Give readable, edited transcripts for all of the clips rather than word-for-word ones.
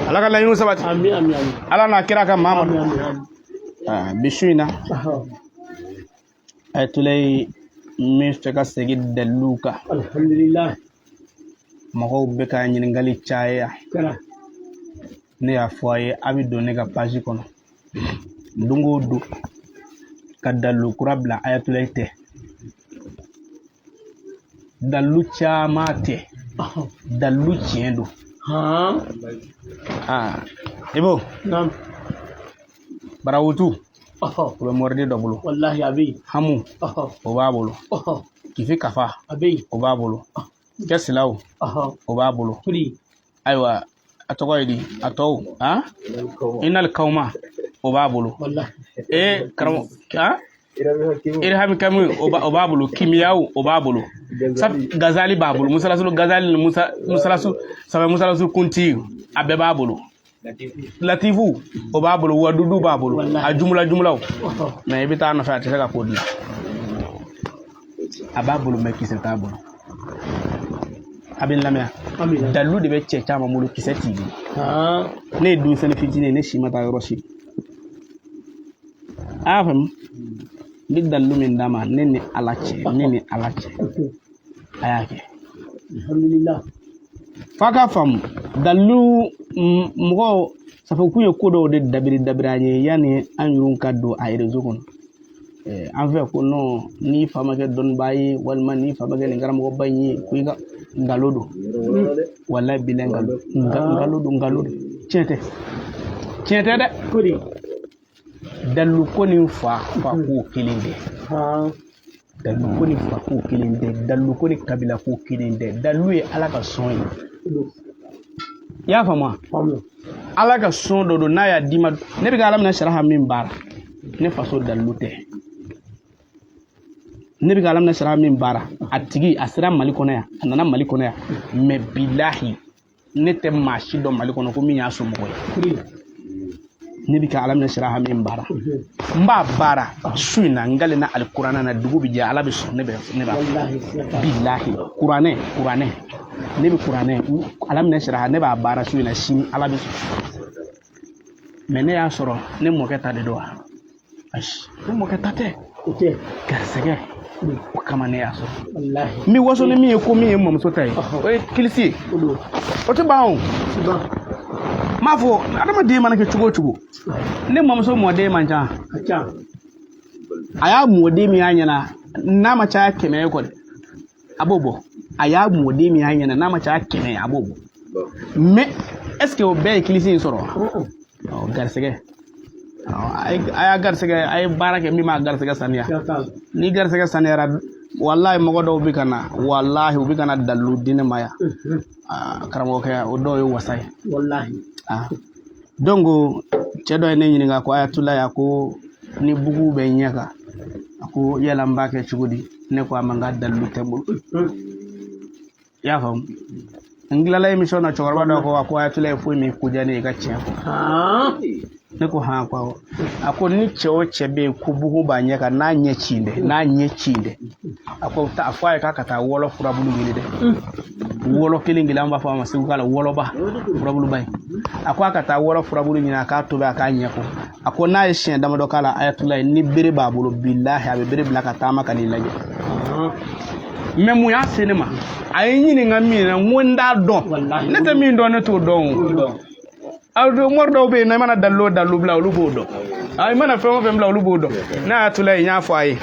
Ala ka laɲiniw sabati. Amin, amin, amin. Ala n'a kira ka Mamadu. Amin, amin, amin. Ah, bi su in na, Ayatulayi n bɛ fɛ ka segin daliluw kan. Alhamdulillah. Mɔgɔw bɛ ka ɲininkali caya. Kɛra. Ne y'a fɔ a ye, a bɛ don ne ka page kɔnɔ don o don ka dalilu kura bila. Ayatulayi tɛ dalilu caman tɛ, dalilu tiɲɛ don. Aa, Ibo. Naam. Barawutu, o bɛ mɔriden dɔ bolo. Wallahi, a bɛ yen. Hamu, o b'a bolo. Kifi kafa, A bɛ yen. o b'a bolo. Kɛsilaw, o b'a bolo. Turi. Ayiwa, a tɔgɔ ye di? A tɔw, han, inal kawma, o b'a bolo. Wallahi. E karamɔgɔ, han, irhami kami, o b'a bolo. Kimiyaw, o b'a bolo. Gazali b'a bolo. Musalasulu gazali ni musa musalasu saba, musalasu kunti, a bɛɛ b'a bolo. Latifu, o b'a bolo. Wadudu b'a bolo. A jumula jumulaw, mais i bɛ taa a nɔfɛ, a tɛ se ka ko dilan. A b'a bolo, mais kisɛ t'a bolo. A bɛ n lamɛn? Amina. Dalilu de bɛ cɛ caman bolo, kisɛ t'i bolo. Ne ye denmisɛnnin fitinin ye, ne si ma taa yɔrɔ si. A y'a faamu? N bɛ dalilu min d'a ma, ne ni Ala cɛ, ne ni Ala cɛ, a y'a kɛ. Alhamdulillah. F'a ka faamu dalilu. Mɔgɔw safe k'u ye ko dɔw de dabiri dabiri an ye yanni an yɛrɛw ka don a réseau kɔnɔ. An fɛ ko non, n'i fa ma kɛ dɔnnibaa ye, walima n'i fa ma kɛ nin karamɔgɔba in ye, ko i ka nkalon don. Walayi bilayi, nkalon, nkalon don, nkalon don, tiɲɛ tɛ, tiɲɛ tɛ dɛ. Kori. Dalilu ko ni fa fa ko kelen tɛ. Dalilu ko ni fa ko kelen tɛ, dalilu ko ni kabila ko kelen tɛ. Dalilu ye Ala ka sɔn ye. I y'a faamu wa? Faamu. Ala ka sɔn dɔ don, n'a y'a d'i ma. Ne bɛ ka Ala minɛ saraha min baara, ne faso dalilu tɛ. Ne bɛ ka Ala minɛ saraha min baara, a tigi a sera Mali kɔnɔ yan, a nana Mali kɔnɔ yan, mais bilahi, ne tɛ maa si dɔn Mali kɔnɔ ko min y'a somɔgɔ ye. Kori. Ne bɛ ka Ala minɛ saraha min baara, n b'a baara su in na, n kalenna alikuranɛ na, dugu bɛ jɛ, Ala bɛ sɔn, ne b'a. Wallahi, siga t'a la. Bilahi, kuranɛ, kuranɛ, ne bɛ kuranɛ Ala minɛ saraha, ne b'a baara su in na, sini Ala bɛ sɔn. Mais ne y'a sɔrɔ ne mɔkɛ ta de don wa? Ayi, ne mɔkɛ ta tɛ. O tɛ. Garisɛgɛ o kama ne y'a sɔrɔ. Wallahi. N bɛ waso ni min ye, ko min ye n mamuso ta ye, o ye kilisi ye. O don. O tɛ ban o. Ti ban. N b'a fɔ, adamaden mana kɛ cogo o cogo, ne mamuso mɔden man ca. Ka ca. A y'a mɔden min y'a ɲɛna, n'a ma caya 100 ye kɔni, a b'o bɔ. A y'a mɔden min y'a ɲɛna, n'a ma caya 100 ye, a b'o bɔ. Mais est ce que o bɛɛ ye kilisi in sɔrɔ wa? Ɔ, garisɛgɛ. Ɔ, a y'a garisɛgɛ, a ye baara kɛ min b'a garisɛgɛ saniya. Siga t'a la. Ni garisɛgɛ saniyara, walahi, mɔgɔ dɔw bɛ ka na, walahi, u bɛ ka na dalilu di ne ma yan. Aa, karamɔgɔkɛ, o dɔw ye wasa ye. Wallahi. Ah. Donc cɛ dɔ ye ne ɲininka ko Ayatulayi, a ko ni bugu bɛ ɲɛ kan, a ko yala n b'a kɛ cogo di? Ne ko a ma, n ka dalilu tɛ n bolo. I y'a faamu? N tilala émission na, cɛkɔrɔba dɔ ko, a ko Ayatulayi, foyi min ko diya ne ye i ka tiɲɛ fɔ. Ne ko han, ko awɔ. A ko ni cɛ o cɛ bɛ yen ko bugu b'a ɲɛ kan, n'a ɲɛ ci dɛ, n'a ɲɛ ci dɛ, a ko a fɔ a ye k'a ka taa wɔlɔ furabulu ɲini dɛ. Wɔlɔ kelen kelen, an b'a fɔ a ma segu la wɔlɔba, furabuluba ye. A ko a ka taa wɔlɔ furabulu ɲini, a k'a tobi, a k'a ɲɛ ko. A ko n'a ye siɲɛ damadɔ k'a la, Ayatulayi, ni bere b'a bolo, bilahi, a bɛ bere bila ka taama ka n'i lajɛ. Mais mun y'a se ne ma? A ye n ɲininka min na, n ko n t'a dɔn. Wallahi. Ne tɛ min dɔn, ne t'o dɔn o. Aw don mori dɔw bɛ yen nɔ, i mana dalilu o dalilu bila, olu b'o dɔn. I mana fɛn o fɛn bila, olu b'o dɔn. Ne Ayatulayi, n y'a fɔ a ye,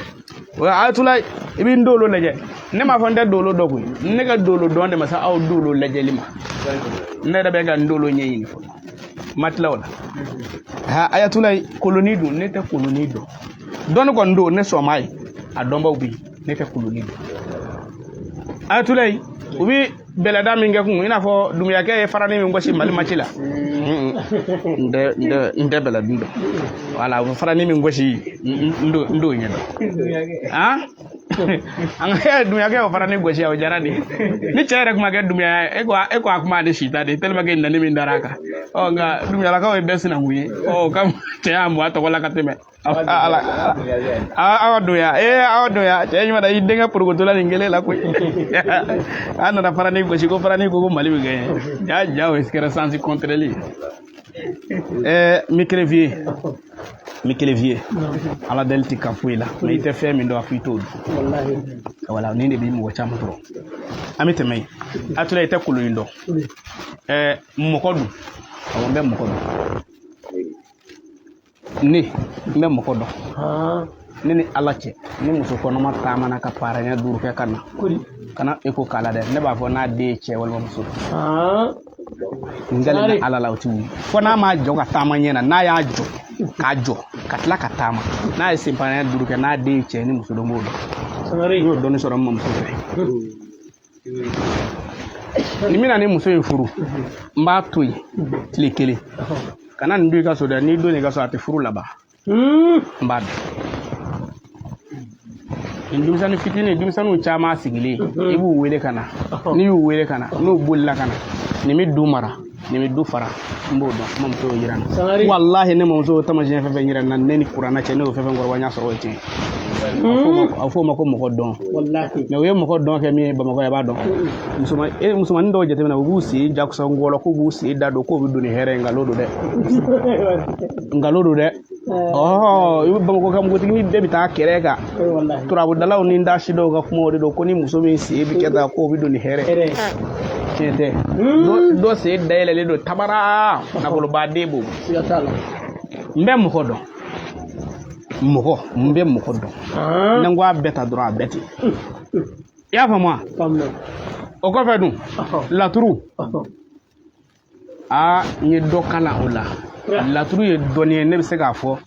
o Ayatulayi, i bɛ n dolo lajɛ. Ne m'a fɔ n tɛ dolo dɔn koyi, ne ka dolo dɔn de ma se aw dolo lajɛli ma. Ne yɛrɛ bɛ ka n dolo ɲɛɲini fɔlɔ, ma tila o la. Ha, Ayatulayi, koloni dun, ne tɛ koloni dɔn. Dɔnni kɔni don, ne sɔn m'a ye, a dɔnbaw bɛ yen, ne tɛ koloni dɔn. Ayatulayi, u bɛ bɛlɛda min kɛ kun, i n'a fɔ Dumuyakɛ ye farani min gosi Mali match la, n tɛ bɛlɛdun dɔn. Wala, u bɛ farani min gosi, n t'o ɲɛ dɔn. Han. An ka Dunbiyakɛ o fana ni gosi o diyara de. Ni cɛ yɛrɛ kuma kɛ Dunbiya ye, e ko a kuma ale si ta de, tellement que nani min dara a kan. Ɔ nka Dunbiyalakaw ye bɛɛ sinankun ye. Ɔ o kama cɛ y'a mɔ a tɔgɔ la ka tɛmɛ. Ala aw Dunbiya, ee aw Dunbiya, cɛ ɲuman na i denkɛ porokotola nin kelen la koyi. An nana farani gosi ko farani ko Mali bɛ gagner. Ja ja, o kɛra sens contraire ye. Micrevier, micrevier, ala deli tɛ ka foyi la, mais i tɛ fɛn min dɔn, a fɔ i t'o dɔn. Wallahi. Wala nin de bɛ mɔgɔ caman tɔɔrɔ. An bɛ tɛmɛ yen. A tora i tɛ kolon in dɔn. Mɔgɔ dun, awɔ, n bɛ mɔgɔ dɔn. Ne n bɛ mɔgɔ dɔn. Ne ni ala cɛ, ni muso kɔnɔma taamana ka paranya 5 kɛ ka na Kori. kana e ko k'a la dɛ, ne b'a fɔ n'a den ye cɛ walima muso. Han. N galen ala la, o ti wuli fo n'a m'a jɔ ka taama ɲɛ na. N'a y'a jɔ k'a jɔ ka tila ka taama, n'a ye senparanya 5 kɛ, n'a den ye cɛ ni muso dɔn, n b'o dɔn. Sangare. N y'o dɔɔni sɔrɔ n mamuso fɛ. Ni bɛna ni muso in furu, n b'a to yen tile kelen, kana nin don i ka so dɛ. N'i don i ka so, a tɛ furu laban. N b'a dɔn nin denmisɛnnin fitinin, denmisɛnninw caman sigilen, i b'u wele ka na. N'i y'u wele ka na, n'u bolila ka na, nin bɛ du mara, nin bɛ du fara, n b'o dɔn. N mamuso y'o yira n na. Sangare. Walahi, ne mamuso y'o taamasiyɛn fɛn fɛn yira n na, ne ni kuranɛ cɛ, ne y'o fɛn fɛn kɔrɔbaya, n y'a sɔrɔ o ye tiɲɛ ye. A bɛ f'o ma ko mɔgɔ dɔn. Wallahi. Mais u ye mɔgɔ dɔn kɛ min ye Bamakɔ yan, i b'a dɔn. Musoman e musomanin dɔw jateminɛ, u b'u sen jakusa ngɔlɔ k'u b'u sen da don k'u bɛ don ni hɛrɛ ye. Nkalon don dɛ, nkalon don dɛ. Ɔhɔ, i bɛ Bamakɔ ka npogotiginin bɛɛ bɛ taa kɛrɛ kan. Wallahi. Turabudalaw ni dasi dɔw ka kuma o de don ko ni muso min sen bɛ kɛ tan, k'o bɛ don ni hɛrɛ. Hɛrɛ. Tiɲɛ tɛ. Dɔ sen dayɛlɛlen don tabara, nafolobaden b'o. Siga t'a la. N bɛ mɔgɔ dɔn, mɔgɔ n bɛ mɔgɔ dɔn. Ni n ko a bɛɛ ta dɔrɔn, a bɛɛ ten, i y'a faamu wa? Faamuya. O kɔfɛ dun, laturu, aa, n ye dɔ kalan o la. Laturu ye dɔnni ye, ne bɛ se k'a fɔ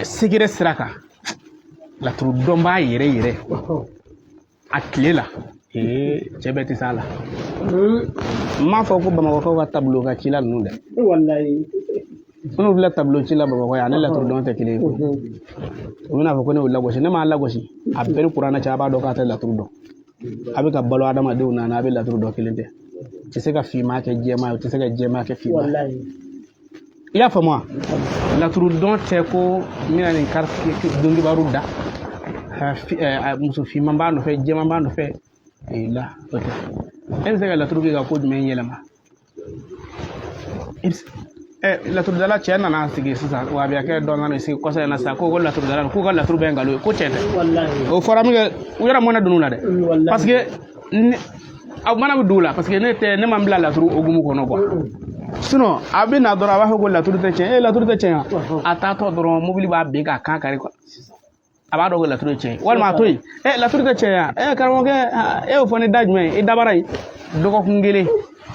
secret sira kan, laturu dɔnbaa yɛrɛ yɛrɛ a tile la, ee, cɛ bɛɛ tɛ s'a la. N m'a fɔ ko Bamakɔkaw ka tableau ka ci la ninnu dɛ. Wallahi. Minnu filɛ tableau ci la Bamakɔ yan, ani laturu dɔn tɛ kelen ye. U bɛna fɔ ko ne y'o lagosi, ne m'a lagosi. A bɛɛ ni kuranɛ cɛ, a b'a dɔn k'a tɛ laturu dɔn. A bɛ ka balo adamadenw na, n'a bɛ laturu dɔn, kelen tɛ. U tɛ se ka finman kɛ jɛman ye, u tɛ se ka jɛman kɛ finman ye. Wallahi. I y'a faamu wa? Laturu dɔn tɛ ko n bɛna nin kari donkibaru da, muso finman b'a nɔfɛ, jɛman b'a nɔfɛ. Ee la, o tɛ. E bɛ se ka laturu kɛ ka ko jumɛn yɛlɛma? E bɛ se laturudala cɛ nana sigi sisan, wabiyakɛ dɔ nana sigi kɔsa in na sisan ko laturudala k'u ka laturu bɛɛ ye nkalon ye, ko tiɲɛ tɛ. Wallahi. O fɔra min kɛ, u yɛrɛ mɔnɛ donn'u la dɛ. Wallahi. Parce que ne aw mana bɛ don u la, parce que ne tɛ, ne ma n bila laturu hokumu kɔnɔ quoi. Sinon a bɛ na dɔrɔn, a b'a fɔ ko laturu tɛ tiɲɛ. E, laturu tɛ tiɲɛ wa? A taatɔ dɔrɔn, mobili b'a bin k'a kan kari quoi. A b'a dɔn ko laturu ye tiɲɛ ye, walima a to yen. E, laturu tɛ tiɲɛ ya? E karamɔgɔkɛ, e y'o fɔ ni da jumɛn ye? I dabara ye dɔgɔkun kelen,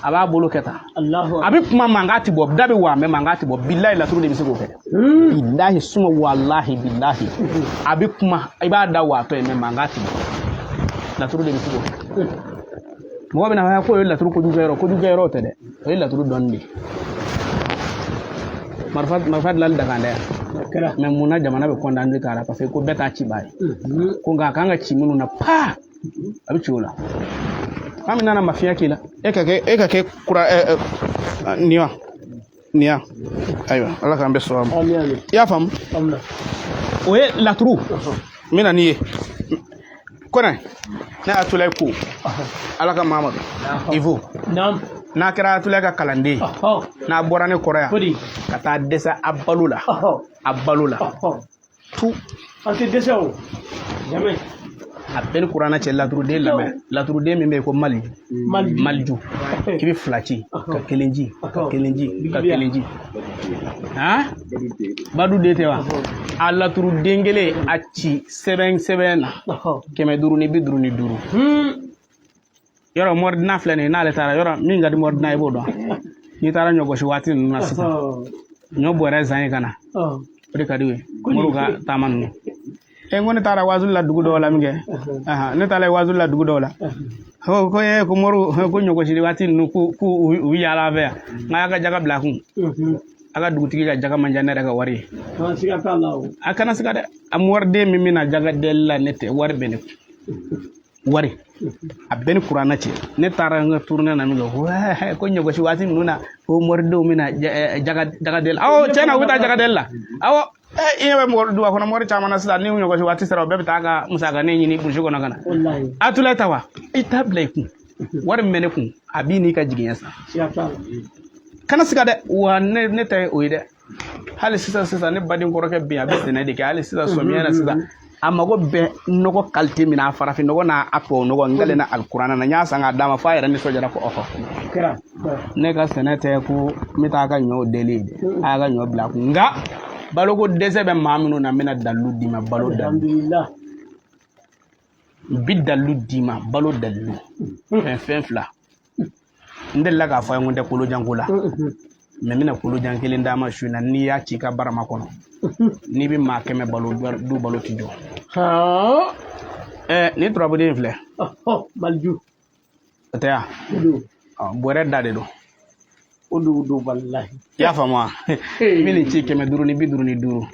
a b'a bolo kɛ tan. Allahu. A bɛ kuma, mankan ti bɔ, da bɛ wa, mais mankan ti bɔ. Bilahi, laturu de bɛ se k'o kɛ. Bilahi suma, walahi bilahi, a bɛ kuma, i b'a da waatɔ ye, mais mankan ti bɔ. Laturu de bɛ se k'o kɛ. Mɔgɔ bɛna fɔ k'o ye laturu kojugu kɛ yɔrɔ, kojugu kɛ yɔrɔ tɛ dɛ, o ye laturu dɔnni de ye. Marifa, marifa dilanli dakan dɛ. O kɛra. Mais mun na jamana bɛ condamné k'a la? Parce que ko bɛɛ t'a ci baa ye. Ko nka a kan ka ci minnu na, pa a bɛ ci o la. An bɛ nana mafiya k'i la, e ka kɛ kura ɛ ɛ nin wa nin ya. Ayiwa, ala k'an bɛ sɔn a ma. Amin amin. I y'a faamu? Faamuya. O ye laturu. N bɛ na n'i ye kɔnɛ, ne y'a tula ko ala ka Mamadu Ivo. Naam. N'a kɛra Atulayi ka kalanden ye, n'a bɔra ne kɔrɔ yan Kodi. ka taa dɛsɛ a balo la, a balo la tu. An tɛ dɛsɛ o. Jamais. A bɛɛ ni kuranɛ cɛ, laturuden lamɛn, laturuden min bɛ yen ko Maliju. Maliju. Maliju, i bɛ fila ci ka kelen ci ka kelen ci ka kelen ci. Han, badu den tɛ wa? A laturuden kelen a ci sɛbɛn sɛbɛn na, 555. Yɔrɔ mɔridina filɛ nin ye, n'ale taara yɔrɔ min ka di mɔridina, i b'o dɔn. N'i taara ɲɔgosi waati ninnu na sisan, ɲɔ bɔrɛ zan ye ka na, o de ka di u ye, moriw ka taama ninnu. E n ko ne taara wazuli la dugu dɔw la min kɛ, ne taara wazuli la dugu dɔw la, ko e ko moriw ko ɲɔgosili waati ninnu, ko u bɛ yaala an fɛ yan, n k'a ka jaga bila a kun. A ka dugutigi ka jaga man diya ne yɛrɛ ka wari ye. Siga t'a la o. A kana siga dɛ, a wariden min bɛna jaga deli la, ne tɛ, wari bɛ ne kun. Wari a bɛɛ ni kuranɛ cɛ. Ne taara n ka tournée na min kɛ, ko ɲɔgosi waati ninnu na, ko moridenw bɛna jaga deli. Awɔ, tiɲɛ na, u bɛ taa jaga deli la. Awɔ, i ɲɛ bɛ mɔgɔ duba kɔnɔ mori caman na sisan, ni ɲɔgosi waati sera, u bɛɛ bɛ taa ka musakanin ɲini burusi kɔnɔ ka na. A tula ta wa, i t'a bila i kun. Wari min bɛ ne kun, a b'i n'i ka jigiɲɛ san. Kana siga dɛ, wa ne ta ye o ye dɛ. Hali sisan sisan, ne baden kɔrɔkɛ bɛ yen, a bɛ sɛnɛ de kɛ. Hali sisan, sɔmiya na sisan, a mago bɛ nɔgɔ qualité min na, a farafin nɔgɔ n'a a tubabu nɔgɔ, n kɛlen na alikuranɛ na, n y'a san k'a d'a ma f'a yɛrɛ nisɔndiyara ko ɔhɔ. Ne ka sɛnɛ tɛ ko n bɛ taa ka ɲɔw deli ye dɛ, a y'a ka ɲɔ bila a kun. Nka baloko dɛsɛ bɛ maa minnu na, n bɛna dalilu d'i ma, balo dalilu. N bi dalilu d'i ma, balo dalilu. Fɛn fila n delila k'a fɔ a ye, n ko n tɛ kolojanko la, mɛ n bɛna kolojan kelen d'a ma su in na. N'i y'a ci i ka barama kɔnɔ, n'i bɛ maa 100 balo, du balo ti jɔ. Nin turabuden in filɛ. Maliju. O tɛ yan, bɔrɛ da de don. O don walahi. I y'a faamu wa? I bɛ nin ci 555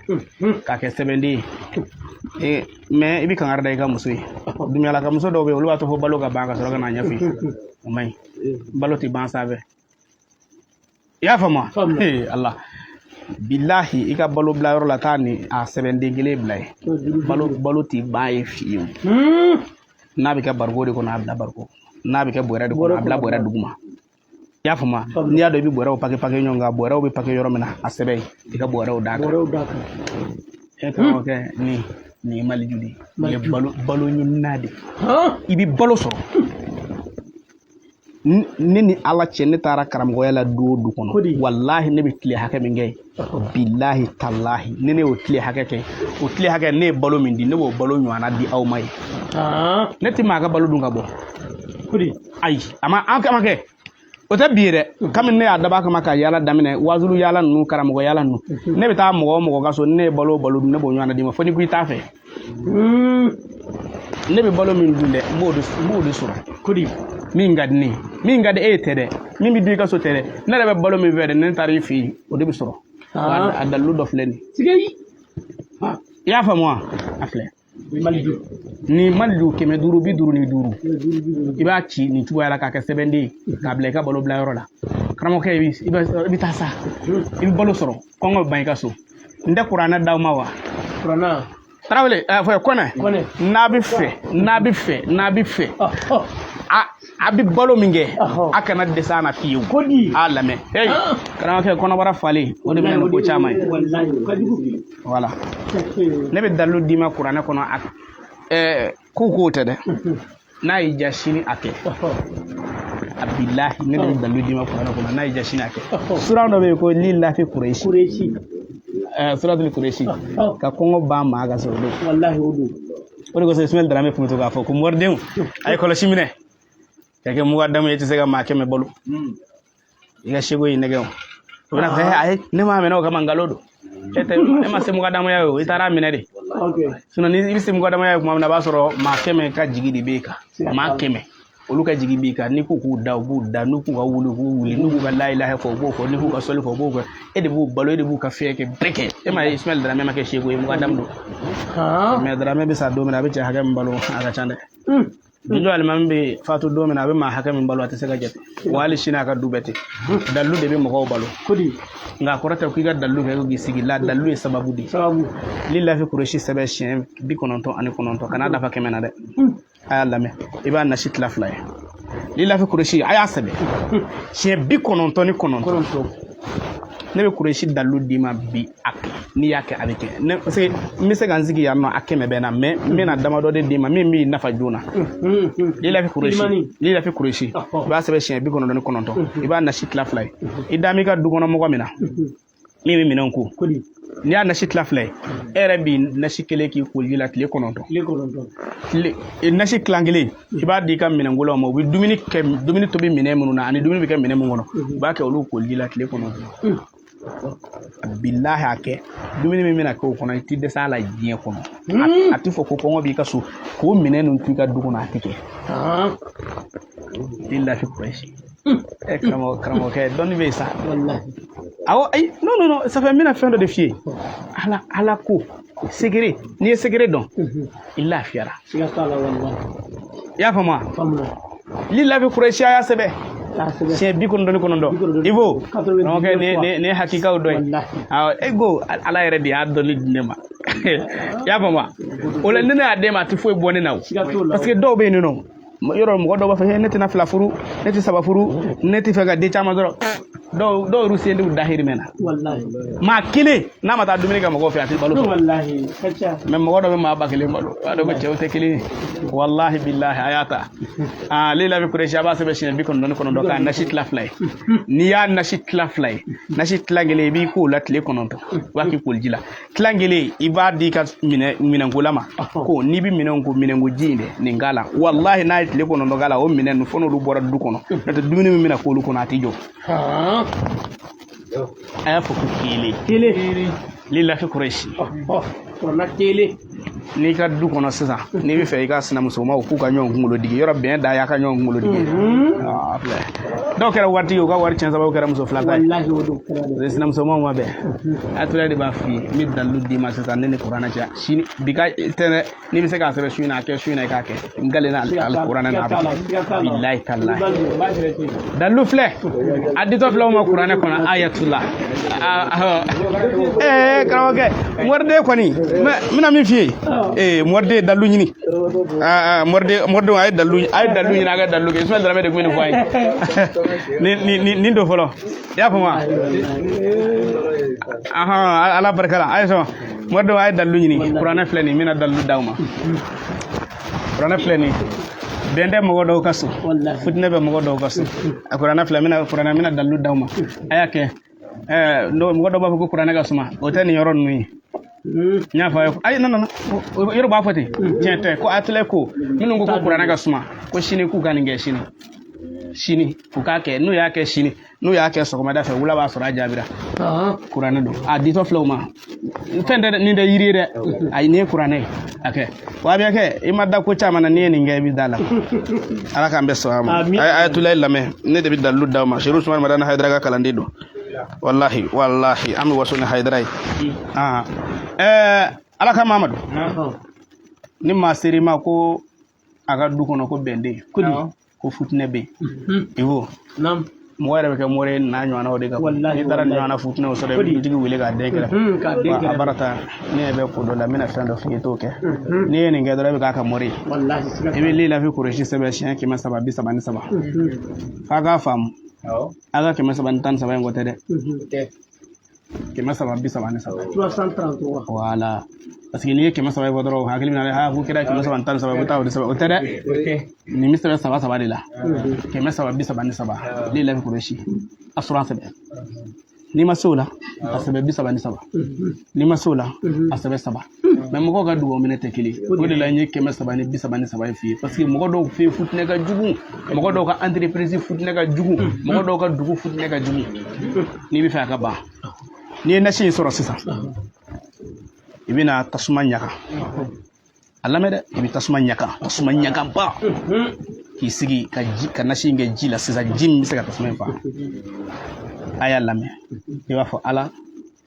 k'a kɛ sɛbɛnden ye, mɛ i bɛ kangari da i ka muso ye. Dunyala ka muso dɔw bɛ yen, olu b'a to fo balo ka ban ka sɔrɔ ka n'a ɲɛf'i ye. O man ɲi, balo tɛ ban sanfɛ. I y'a faamu wa? Ala bilahi, i ka balo bila yɔrɔ la, taa ni a sɛbɛnden kelen bila yen. Balo tɛ ban ye fiyewu. N'a bɛ kɛ bariko de kɔnɔ, a bila bariko. N'a bɛ kɛ bɔrɛ de kɔnɔ, a bila bɔrɛ duguma. I y'a faamu wa? N'i y'a dɔn i bɛ bɔrɛw pake pake ɲɔgɔn kan, bɔrɛw bɛ pake yɔrɔ min na, a sɛbɛn i ka bɔrɛw d'a kan. E karamɔgɔkɛ, nin ye maliju de ye. Nin ye balo ɲinina de ye. I bɛ balo sɔrɔ. Ne ni Ala cɛ, ne taara karamɔgɔya la du o du kɔnɔ, walahi, ne bɛ tile hakɛ min kɛ yen, bilahi talahi, ni ne y'o tile hakɛ kɛ, o tile hakɛ ne ye balo min di, ne b'o balo ɲɔgɔnna di aw ma yen. Ne tɛ maa ka balo dun ka bɔ. Ayi, a ma an kama kɛ. O tɛ bi ye dɛ. Kabini ne y'a dab'a kama ka yaala daminɛ, wazulu yaala ninnu, karamɔgɔ yaala ninnu, ne bɛ taa mɔgɔ o mɔgɔ ka so, ne ye balo o balo dun, ne b'o ɲɔgɔnna d'i ma, fo n'i ko i t'a fɛ. Ne bɛ balo min dun dɛ, n b'o de sɔrɔ. Min ka di ne ye, min ka di e ye tɛ dɛ, min bɛ dun i ka so tɛ dɛ, ne yɛrɛ bɛ balo min fɛ dɛ, ne taara i fɛ yen, o de bɛ sɔrɔ. A dalilu dɔ filɛ nin ye. I y'a faamu wa? A filɛ. Ni maliju 555, i b'a ci nin cogoya la k'a kɛ sɛbɛnden ye k'a bila i ka balo bila yɔrɔ la. Karamɔgɔkɛ, i bɛ taa sa, i bɛ balo sɔrɔ, kɔngɔ bɛ ban i ka so. N tɛ kuranɛ d'aw ma wa? Tarawele, fɔ Kɔnɛ, n'a bɛ fɛ, n'a bɛ fɛ, n'a bɛ fɛ, a bɛ balo min kɛ, a kana dɛsɛ a na fiyewu. A lamɛn, hey, karamɔgɔkɛ, kɔnɔbara falen, o de bɛ na ni ko caman ye. Voilà, ne bɛ dalilu d'i ma kuranɛ kɔnɔ. A ko k'o tɛ dɛ, n'a y'i diya sini a kɛ. A bilahi, ne de bɛ dalilu d'i ma kuranɛ kɔnɔ, n'a y'i diya sini a kɛ. Sura dɔ bɛ yen ko lilafi kuresi, suratul kuresi, ka kɔngɔ ban maa ka sɔrɔ. O de kosɔn Ismaël Dramé tun bɛ to k'a fɔ ko moridenw, a ye kɔlɔsi minɛ ka kɛ mugadamu ye, i tɛ se ka maa 100 balo. I ka seko y'i nɛgɛ. O o bɛna fɔ ayi, ne m'a minɛ o kama, nkalon don. E tɛ, e ma se mugadamuya ye o, i taara minɛ de. Sinon ni i bɛ se mugadamuya ye tuma min na, a b'a sɔrɔ maa 100 ka jigi de b'e kan. Maa 100, olu ka jigi b'i kan. N'i ko k'u da, u b'u da. N'u k'u ka wuli, u b'u wuli. N'u k'u ka layilaha fɔ, u b'o fɔ. N'i k'u ka sɔli fɔ, u b'o kɛ. E de b'u balo, e de b'u ka fɛn kɛ, bɛɛ kɛ. E ma ye Ismaël Dramé ma kɛ seko ye, mugadamu don. Mɛ Dramé bɛ sa don min na, a bɛ cɛ hakɛ min balo, a ka ca dɛ. Junjo alimami bɛ fatu don min na, a bɛ maa hakɛ min balo, a tɛ se ka jate. Wa hali sini a ka du bɛɛ ten. Dalilu de bɛ mɔgɔw balo. Nka a kɔrɔ tɛ k'i ka dalilu kɛ k'i sigi la. Dalilu ye sababu de ye. Lilafi kuresi sɛbɛn siɲɛ 99, kan'a dafa 100 na dɛ. A y'a lamɛn, i b'a nasi tila fila ye. Lilafi kuresi, a y'a sɛbɛn siɲɛ 99. Ne bɛ kuresi dalilu d'i ma bi, a kɛ n'i y'a kɛ, a bɛ kɛ. Ne parce que n bɛ se ka n sigi yan nɔ, a 100 bɛ na, mɛ n bɛna damadɔ de d'i ma min b'i nafa joona. Lilafi kuresi, lilafi kuresi, i b'a sɛbɛn siɲɛ 99, i b'a nasi tila fila ye. I da m'i ka du kɔnɔ mɔgɔ min na, min bɛ minɛnw ko, n'i y'a nasi tila fila ye, e yɛrɛ b'i nasi kelen k'i koliji la tile 9. Tile nasi tilan kelen, i b'a di i ka minɛnkolaw ma, u bɛ dumuni kɛ, dumuni tobi minɛn minnu na ani dumuni bɛ kɛ minɛn min kɔnɔ, u b'a kɛ olu koliji la tile 9. Bilahi, a kɛ dumuni min bɛna kɛ o kɔnɔ, i ti dɛsɛ a la diɲɛ kɔnɔ. A ti fɔ ko kɔngɔ b'i ka so k'o minɛn ninnu to i ka du kɔnɔ, a ti kɛ. Lilafi kuresi. Karamɔgɔkɛ, dɔnni bɛ yen sa. Awɔ, ayi, non, non, non, ça fait n bɛna fɛn dɔ de f'i ye. Ala, ala ko secret, n'i ye secret dɔn, i lafiyara. Siga t'a la, wallahi. I y'a faamu wa? Faamuna. Lilafi Kurɛsi, a y'a sɛbɛn K'a sɛbɛn. siɲɛ 99. I b'o 99. karamɔgɔkɛ, nin ye hakikaw dɔ ye. Wallahi. Awɔ, e ko ala yɛrɛ de y'a dɔnni di ne ma, i y'a faamu wa? O la, ni ne y'a d'e ma, a tɛ foyi bɔ ne na o. Siga t'o la. Parce que dɔw bɛ yen nɔ, yɔrɔ mɔgɔ dɔw b'a fɔ: ne tɛna fila furu, ne tɛ saba furu, ne tɛ fɛ ka den caman sɔrɔ. Dɔw yɛrɛ sen t'u dahirimɛ na. Wallahi. Maa kelen n'a ma taa dumuni kɛ mɔgɔw fɛ, a tɛ balo sɔrɔ. Wallahi, ka ca. Mais mɔgɔ dɔ bɛ maa 1000 balo, o b'a dɔn ko cɛw tɛ kelen ye. Walahi bilahi, a y'a ta lilafi Kurɛsi, a b'a sɛbɛn siɲɛ 99 k'a nasi tila fila ye. N'i y'a nasi tila fila ye, nasi tila kelen, i b'i k'o la tile 9, i b'a k'i koliji la. Tila kelen, i b'a di i ka minɛnkola ma, ko n'i bɛ minɛnw ko, minɛnko ji in dɛ, nin k'a la. Walahi, n'a ye tile 9 k'a la, o minɛn ninnu, fo n'olu bɔra du kɔnɔ, n'o tɛ dumuni min bɛna k'olu kɔnɔ, a tɛ jɔ. A y'a fɔ ko kelen. Kelen. Lilafi Kurɛsi. Ɔhɔ, kuranna kelen. N'i ka du kɔnɔ sisan, n'i bɛ fɛ i ka sinamusomaw k'u ka ɲɔgɔn kunkolo digi, yɔrɔ bɛn da y'a ka ɲɔgɔn kunkolo digi. Aa, filɛ, dɔw kɛra waritigi ye, u ka wari tiɲɛ sababu kɛra muso fila ta ye. Wallahi, o don kɛra dɛ. Parce que sinamusomaw ma bɛn. A tora de b'a f'i ye, n bɛ dalilu d'i ma sisan, ne ni kuranɛ cɛ sini bi ka tɛ dɛ. N'i bɛ se k'a sɛbɛn su in na, a kɛ su in na, i k'a kɛ n galen na alikuranɛ na, a bɛ kɛ bilayi talayi. Dalilu filɛ, a ditɔ filɛ o ma kuranɛ kɔnɔ, ayatula. Ee karamɔgɔkɛ, moriden kɔni, n bɛna min f'i ye, ee moriden, dalilu ɲini. Moriden, moridenw, a ye dalilu, a ye dalilu ɲini, a ka dalilu kɛ. Ismaël Dramé de tun bɛ nin fɔ a ye. Nin don fɔlɔ, i y'a faamu wa? Ahan, ala barika la. A ye sɔn, moridenw, a ye dalilu ɲini. Kuranɛ filɛ nin, n bɛna dalilu d'aw ma. Kuranɛ filɛ nin, bɛn tɛ mɔgɔ dɔw ka so, futinɛ bɛ mɔgɔ dɔw ka so. A kuranɛ filɛ, n bɛna kuranɛ, n bɛna dalilu d'aw ma. A y'a kɛ ɛɛ mɔgɔ dɔw b'a fɔ ko kuranɛ ka suma, o tɛ nin yɔrɔ ninnu ye. N y'a fɔ a ye, ayi, non, non, yɔrɔ b'a fɔ ten, tiɲɛ tɛ. Ko a tilɛ ko minnu ko ko kuranɛ ka suma, ko sini k'u ka nin kɛ, sini sini u k'a kɛ. N'u y'a kɛ sini, n'u y'a kɛ sɔgɔmada fɛ, wula b'a sɔrɔ a jaabira. Kuranɛ don, a ditɔ filɛ o ma, fɛn tɛ dɛ, nin tɛ yiri ye dɛ, ayi, nin ye kuranɛ ye. A kɛ wa, a bɛ kɛ, i ma da ko caman na, n'i ye nin kɛ, i bɛ da la. Ala k'an bɛɛ sɔn a ma. A ye tula lamɛn, ne de bɛ dalilu d'aw ma. Seru Usumani Madani Hayidara ka kalanden don. Walahi, walahi, an bɛ waso ni Hayidara ye. Ala ka Mamadu, ni maa ser'i ma ko a ka du kɔnɔ ko bɛn tɛ yen, ko futinɛ bɛ yen, i ko mɔgɔ yɛrɛ bɛ kɛ mori ye n'a ɲɔgɔnnaw de kan. N'i taara nin ɲɔgɔnna futinɛw sɔrɔ, i bɛ dutigi wele k'a den kɛrɛfɛ. A bara ta, ne ɲɛ bɛ ko dɔ la, n bɛna fɛn dɔ f'i ye, t'o kɛ. N'i ye nin kɛ dɔrɔn, e bɛ k'a ka mori ye. I bɛ lilafi Kurɛsi sɛbɛn siɲɛ 333. F'a k'a faamu, a ka 313 in ko tɛ dɛ, 333. Voilà, parce que n'i ye 300 fɔ dɔrɔn, hakili bɛ na ha ko kɛra 313, i bɛ taa o de sɛbɛn, o tɛ dɛ. Nin bɛ sɛbɛn saba saba de la, 333, lilafi Kurɛsi assurance sɛbɛn. N'i ma se o la, a sɛbɛn 33. N'i ma se o la, a sɛbɛn saba. Mais mɔgɔw ka dugawu minɛ tɛ kelen, o de la n ye 333 in f'i ye, parce que mɔgɔ dɔw fɛ yen futinɛ ka jugu, mɔgɔ dɔw ka entreprise futinɛ ka jugu, mɔgɔ dɔw ka dugu futinɛ ka jugu. N'i bɛ fɛ a ka ban, n'i ye nasi in sɔrɔ sisan, i bɛna tasuma ɲaga. A lamɛn dɛ, i bɛ tasuma ɲaga, tasuma ɲagaba, k'i sigi ka ji, ka nasi in kɛ ji la sisan, ji min bɛ se ka tasuma in faga. A y'a lamɛn, i b'a fɔ: ala,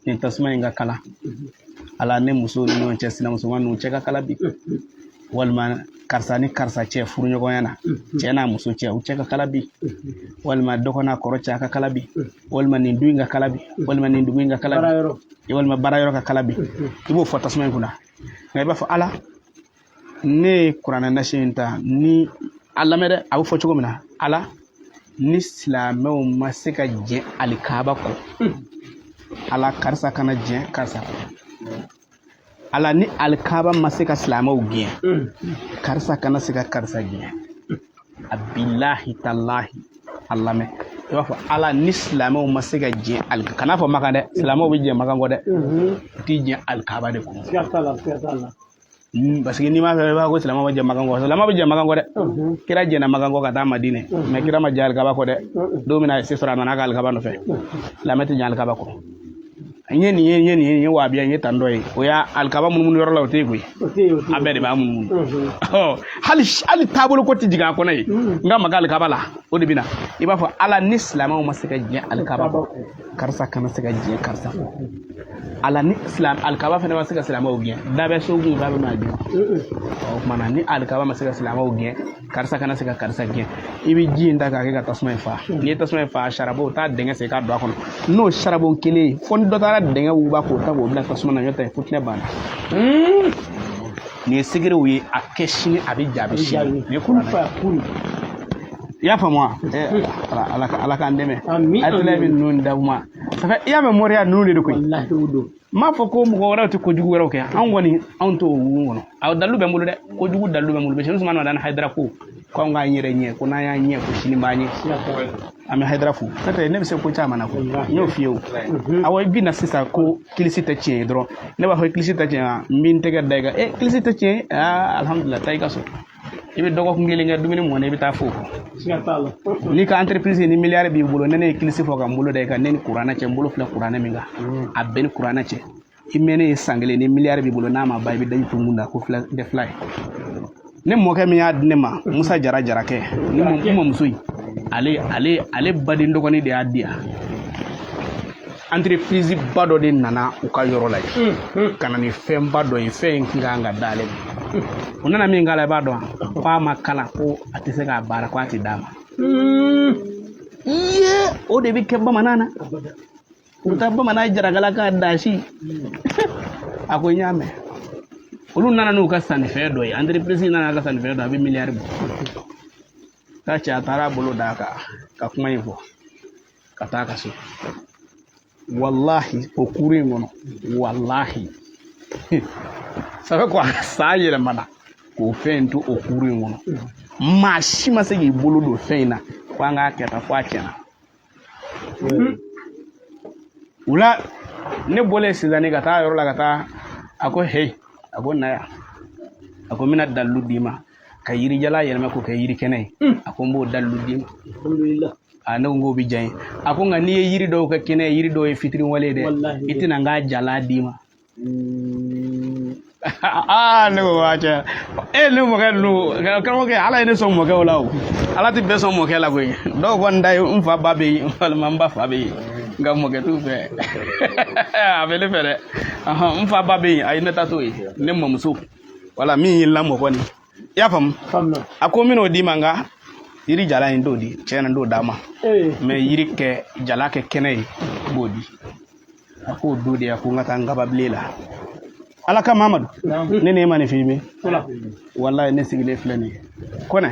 nin tasuma in ka kala, ala, ne muso ni ɲɔgɔn cɛ, sinamusoman ninnu cɛ ka kala bi, walima karisa ni karisa cɛ furuɲɔgɔnya na, cɛ n'a muso cɛ, u cɛ ka kala bi, walima dɔgɔ n'a kɔrɔ cɛ, a ka kala bi, walima nin du in ka kala bi, walima nin dugu in ka kala bi, walima baara yɔrɔ ka kala bi. I b'o fɔ tasuma in kunna. Nka i b'a fɔ: ala, ne ye kuranɛ nasi in ta ni a lamɛn dɛ, a bɛ fɔ cogo min na, ala, ni silamɛw ma se ka jɛn alikaba kɔ, ala, karisa kana jɛn karisa kɔ. Ala, ni alikaba ma se ka silamɛw gɛn, karisa kana se ka karisa gɛn. A bilahi talahi, a lamɛn, i b'a fɔ: ala, ni silamɛw ma se ka jɛn alikaba, kana fɔ makan dɛ, silamɛw bɛ jɛn makan kɔ dɛ, u t'i jɛn alikaba de kɔ. Parce que n'i m'a fɛ, i b'a fɔ ko silamɛw bɛ jɛn makan kɔ. Silamɛw bɛ jɛn makan kɔ dɛ, kira jɛnna makan kɔ ka taa Madinɛ, mais kira ma jɛn alikaba kɔ dɛ. Don min na a ye se sɔrɔ, a nana a ka alikaba nɔfɛ. Silamɛ tɛ jɛn alikaba kɔ. N ye nin ye, n ye nin ye, n ye wahabiya, n ye tan dɔ ye. O y'a alikaba munumunu yɔrɔ la, o tɛ yen koyi. O tɛ yen, o tɛ yen. An bɛɛ de b'a munumunu. Ɔ, hali taabolo ko tɛ jigin a kɔnɔ yen. N ka maga alikaba la, o de bɛ na. I b'a fɔ Ala, ni silamɛw ma se ka diɲɛ alikaba kɔ, karisa kana se ka diɲɛ karisa kɔ. Ala, ni silamɛ alikaba fana ma se ka silamɛw gɛn, da bɛ so kun k'a bɛ maa gɛn. O tuma na, ni alikaba ma se ka silamɛw gɛn, karisa kana se ka karisa gɛn. I bɛ ji in ta k'a kɛ ka tasuma in fa. N'i ye tasuma in fa, saribɔn taa dingɛ sen k'a don a kɔnɔ. N'o saribɔn kelen ye, fo ni dɔ taara dingɛ wuguba k'o ta k'o bila tasuma na, n'o tɛ futinɛ banna. Nin ye segerew ye, a kɛ sini a bɛ jaabi sini. Nin ye kuranɛ ye. I y'a faamu wa? Ala k'an dɛmɛ. Ayatollah bɛ ninnu da ma. Ça fait i y'a mɛn, moriya ninnu de don koyi. Walahi, o don. N m'a fɔ ko mɔgɔ wɛrɛw tɛ kojugu wɛrɛw kɛ, anw kɔni anw t'o wugu kɔnɔ. A dalilu bɛ n bolo dɛ, kojugu dalilu bɛ n bolo. Bɛsɛri Usumani Madani Hayidara ko k'anw k'an yɛrɛ ɲɛ, ko n'an y'an ɲɛ ko sini b'an ɲɛ. An bɛ Hayidara fo. N'o tɛ ne bɛ se ko caman na koyi, n y'o f'i ye o. Awɔ, i bɛ na sisan ko kilisi tɛ tiɲɛ ye dɔrɔn, ne b'a fɔ kilisi tɛ tiɲɛ ye, n bɛ n tɛgɛ da i kan. Kilisi tɛ tiɲɛ ye, aa alihamudulila, taa i ka so. I bɛ dɔgɔkun kelen kɛ dumuni mɔn na, i bɛ taa fo kɔ. N'i ka entreprise ni miliyari b'i bolo, ne ye kilisi fɔ ka n bolo da i kan, ne ni kuranɛ cɛ, n bolo filɛ kuranɛ min kan, a bɛɛ ni kuranɛ cɛ. I mɛnnen ye san kelen, ni miliyari b'i bolo n'a ma ban, i bɛ daji tun da ko fila tɛ fila ye. Ne mɔkɛ min y'a di ne ma, Musa Jara Jarakɛ, ni mɔmuso in, ale baden dɔgɔnin de y'a di yan. Entreprise ba dɔ de nana u ka yɔrɔ la yen ka na ni fɛnba dɔ ye, fɛn in kun kan ka d'ale ma. U nana min k'a la, i b'a dɔn k'a ma kalan, ko a tɛ se k'a baara, ko a tɛ d'a ma. Iye, o de bɛ kɛ bamanan na. U bɛ taa bamanan jarakala k'a dasi. A ko n y'a mɛn. Olu nana n'u ka sannifɛn dɔ ye, entreprise nana n'a ka sannifɛn dɔ ye, a bɛ miliyari bɔ. K'a cɛ a taara a bolo d'a kan ka kuma in fɔ ka taa a ka so. Walahi, o kuru in kɔnɔ, walahi, ça fait quoi, san yɛlɛmana k'o fɛn in to o kuru in kɔnɔ, maa si ma se k'i bolo don fɛn in na ko an k'a kɛ tan, fo a tiɲɛna. O la ne bɔlen sisan ka taa yɔrɔ la ka taa, a ko heyi, a ko na yan, a ko n bɛna dalilu d'i ma ka yirijala yɛlɛma k'o kɛ yiri kɛnɛ ye. A ko n b'o dalilu d'i ma. A ne ko k'o bɛ diya n ye. A ko nka n'i ye yiri dɔw kɛ kɛnɛ ye, yiri dɔw ye fitiriwale ye dɛ, i tɛna n ka jala d'i ma. Aa, ne ko waa cɛ, ne mɔkɛ ninnu, karamɔgɔkɛ, Ala ye ne sɔn mɔkɛw la o. Ala tɛ bɛɛ sɔn mɔkɛ la koyi. Dɔw kɔni ta ye n fa ba bɛ yen, walima n ba fa bɛ yen, nka mɔkɛ t'u fɛ. A bɛ ne fɛ dɛ. N fa ba bɛ yen, ayi, ne ta t'o ye, ne mɔmuso wala min y'i lamɔ kɔni. I y'a faamu? A ko n bɛn'o d'i ma, nka yiri jala in t'o di, tiɲɛ na n t'o d'a ma. Mɛ yiri kɛ jala kɛ kɛnɛ ye, n b'o di. A k'o don de, a ko n ka taa n kababilen la. Ala ka Mamadu, ne n'e ma nin f'i ye, walayi, ne sigilen filɛ nin ye. Kɔnɛ,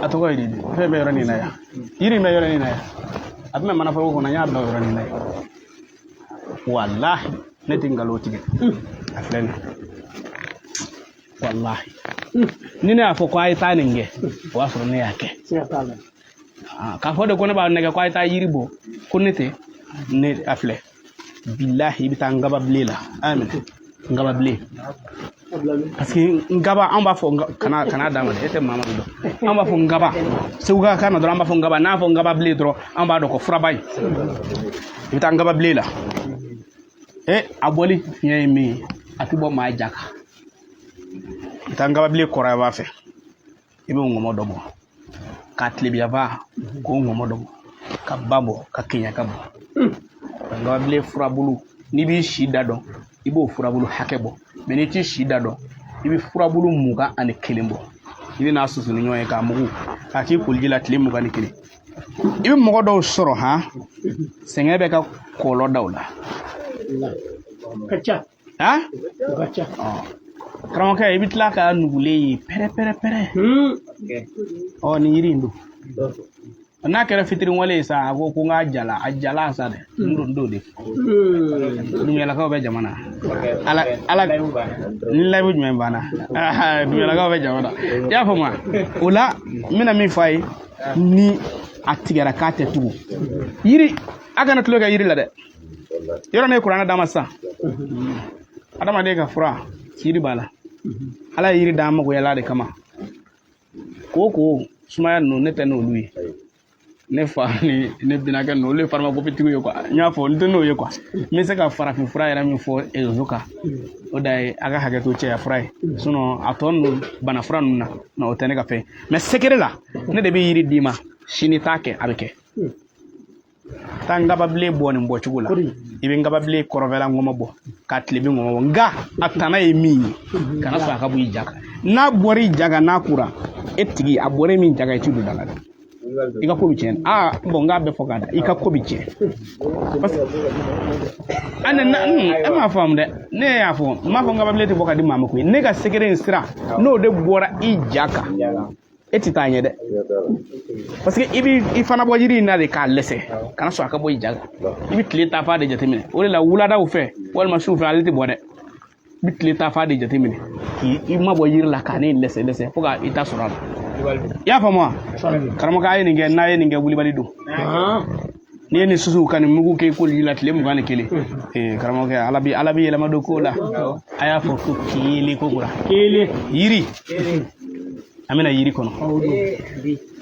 a tɔgɔ ye di? Fɛn bɛ yɔrɔ nin na yan, yiri in bɛ yɔrɔ nin na yan, a tun bɛ manaforoko kɔnɔ, n y'a bila o yɔrɔ nin na yan. Walahi, ne tɛ nkalon tigɛ, a filɛ nin ye. Walahi, ni ne y'a fɔ ko a ye taa nin kɛ, o b'a sɔrɔ ne y'a kɛ. K'a fɔ de ko ne b'a nɛgɛ ko a ye taa yiri bɔ, ko ne tɛ, ne a filɛ. Bilahi, i bɛ taa n kababilen la, a y'a minɛ n kababilen, parce que n kaba, an b'a fɔ kana d'a ma dɛ, e tɛ Mamadu dɔn. An b'a fɔ n kaba Segu ka kan na dɔrɔn, an b'a fɔ n kaba, n'a fɔ n kababilen dɔrɔn, an b'a dɔn ko furaba in. I bɛ taa n kababilen la, a bɔli fiɲɛ ye min ye, a tɛ bɔ maa ja kan. I bɛ taa n kababilen kɔrɔ b'a fɛ, i bɛ ŋɔmɔ dɔ bɔ ka tilebiyanfa k'o ŋɔmɔ dɔ bɔ ka ba bɔ ka keɲaka bɔ. N kababilen furabulu, n'i b'i si da dɔn, i b'o furabulu hakɛ bɔ, mɛ n'i t'i si da dɔn, i bɛ furabulu 21 bɔ. I bɛ n'a susu ni ɲɔgɔn ye k'a mugu k'a k'i koliji la tile 21. I bɛ mɔgɔ dɔw sɔrɔ han, sɛgɛn bɛ ka kɔlɔ da o la. Han, karamɔgɔkɛ, i bɛ tila ka nugulen ye pɛrɛ pɛrɛ pɛrɛ. Ɔ, nin yiri in don, n'a kɛra fitiriwale ye sa, a ko ko n k'a jala, a jala sa dɛ, n t'o de fɔ. Dumuyalakaw bɛ jamana ala ala ni layibu jumɛn banna, dumuyalakaw bɛ jamana. I y'a faamu wa? O la n bɛna min fɔ a ye, ni a tigɛra k'a tɛ tugu yiri, a kana tulo kɛ yiri la dɛ. Yɔrɔ ne ye kuranɛ d'a ma sisan, adamaden ka fura yiri b'a la. Ala ye yiri d'an magoyala de kama. Ko sumaya ninnu, ne tɛ n'olu ye. Ne fa ni ne binakɛ ninnu, olu ye pharmacopée ye quoi. N y'a fɔ, n tɛ n'o ye quoi. N bɛ se ka farafin fura yɛrɛ min fɔ réseau kan, o da ye a ka hakɛ to, cɛya fura ye. Sinon a tɔ ninnu, bana fura ninnu na, non, o tɛ ne ka fɛn. Mais secret la, ne de bɛ yiri d'i ma sini, t'a kɛ, a bɛ kɛ. Taa nkababilen bɔ nin bɔcogo la. I bɛ nkababilen kɔrɔfɛla ŋɔmɔ bɔ ka tilebin ŋɔmɔ bɔ, nka a tana ye min ye, kana sɔn a ka bɔ i ja kan. N'a bɔra i ja kan, n'a kura e tigi, a bɔra e min ja kan, i ti don da la dɛ, i ka ko bɛ tiɲɛ. Aa bon, n k'a bɛɛ fɔ k'a da, i ka ko bɛ tiɲɛ, parce que a ne na e m'a faamu dɛ. Ne y'a fɔ, n m'a fɔ n kababilen tɛ bɔ ka di maa ma koyi. Ne ka secret in sira, n'o de bɔra i ja kan, e ti taa ɲɛ dɛ, parce que i bi i fana bɔ yiri in na de k'a lɛsɛ. Kana sɔn a ka bɔ i ja kan. I bɛ tile ta fa de jateminɛ. O de la, wuladaw fɛ walima su fɛ, ale tɛ bɔ dɛ. I bɛ tile ta fa de jateminɛ k'i mabɔ yiri la, k'a ne lɛsɛ lɛsɛ fo ka i ta sɔrɔ a la. I y'a faamu wa? Karamɔgɔ, a ye nin kɛ. N'a ye nin kɛ, wulibali don. N'i ye nin susu ka nin mugu kɛ i koliji la tile 21, ee karamɔgɔkɛ, ala bi yɛlɛma don ko la. A y'a fɔ ko kelen ko kura. Kelen. Yiri, an bɛna yiri kɔnɔ,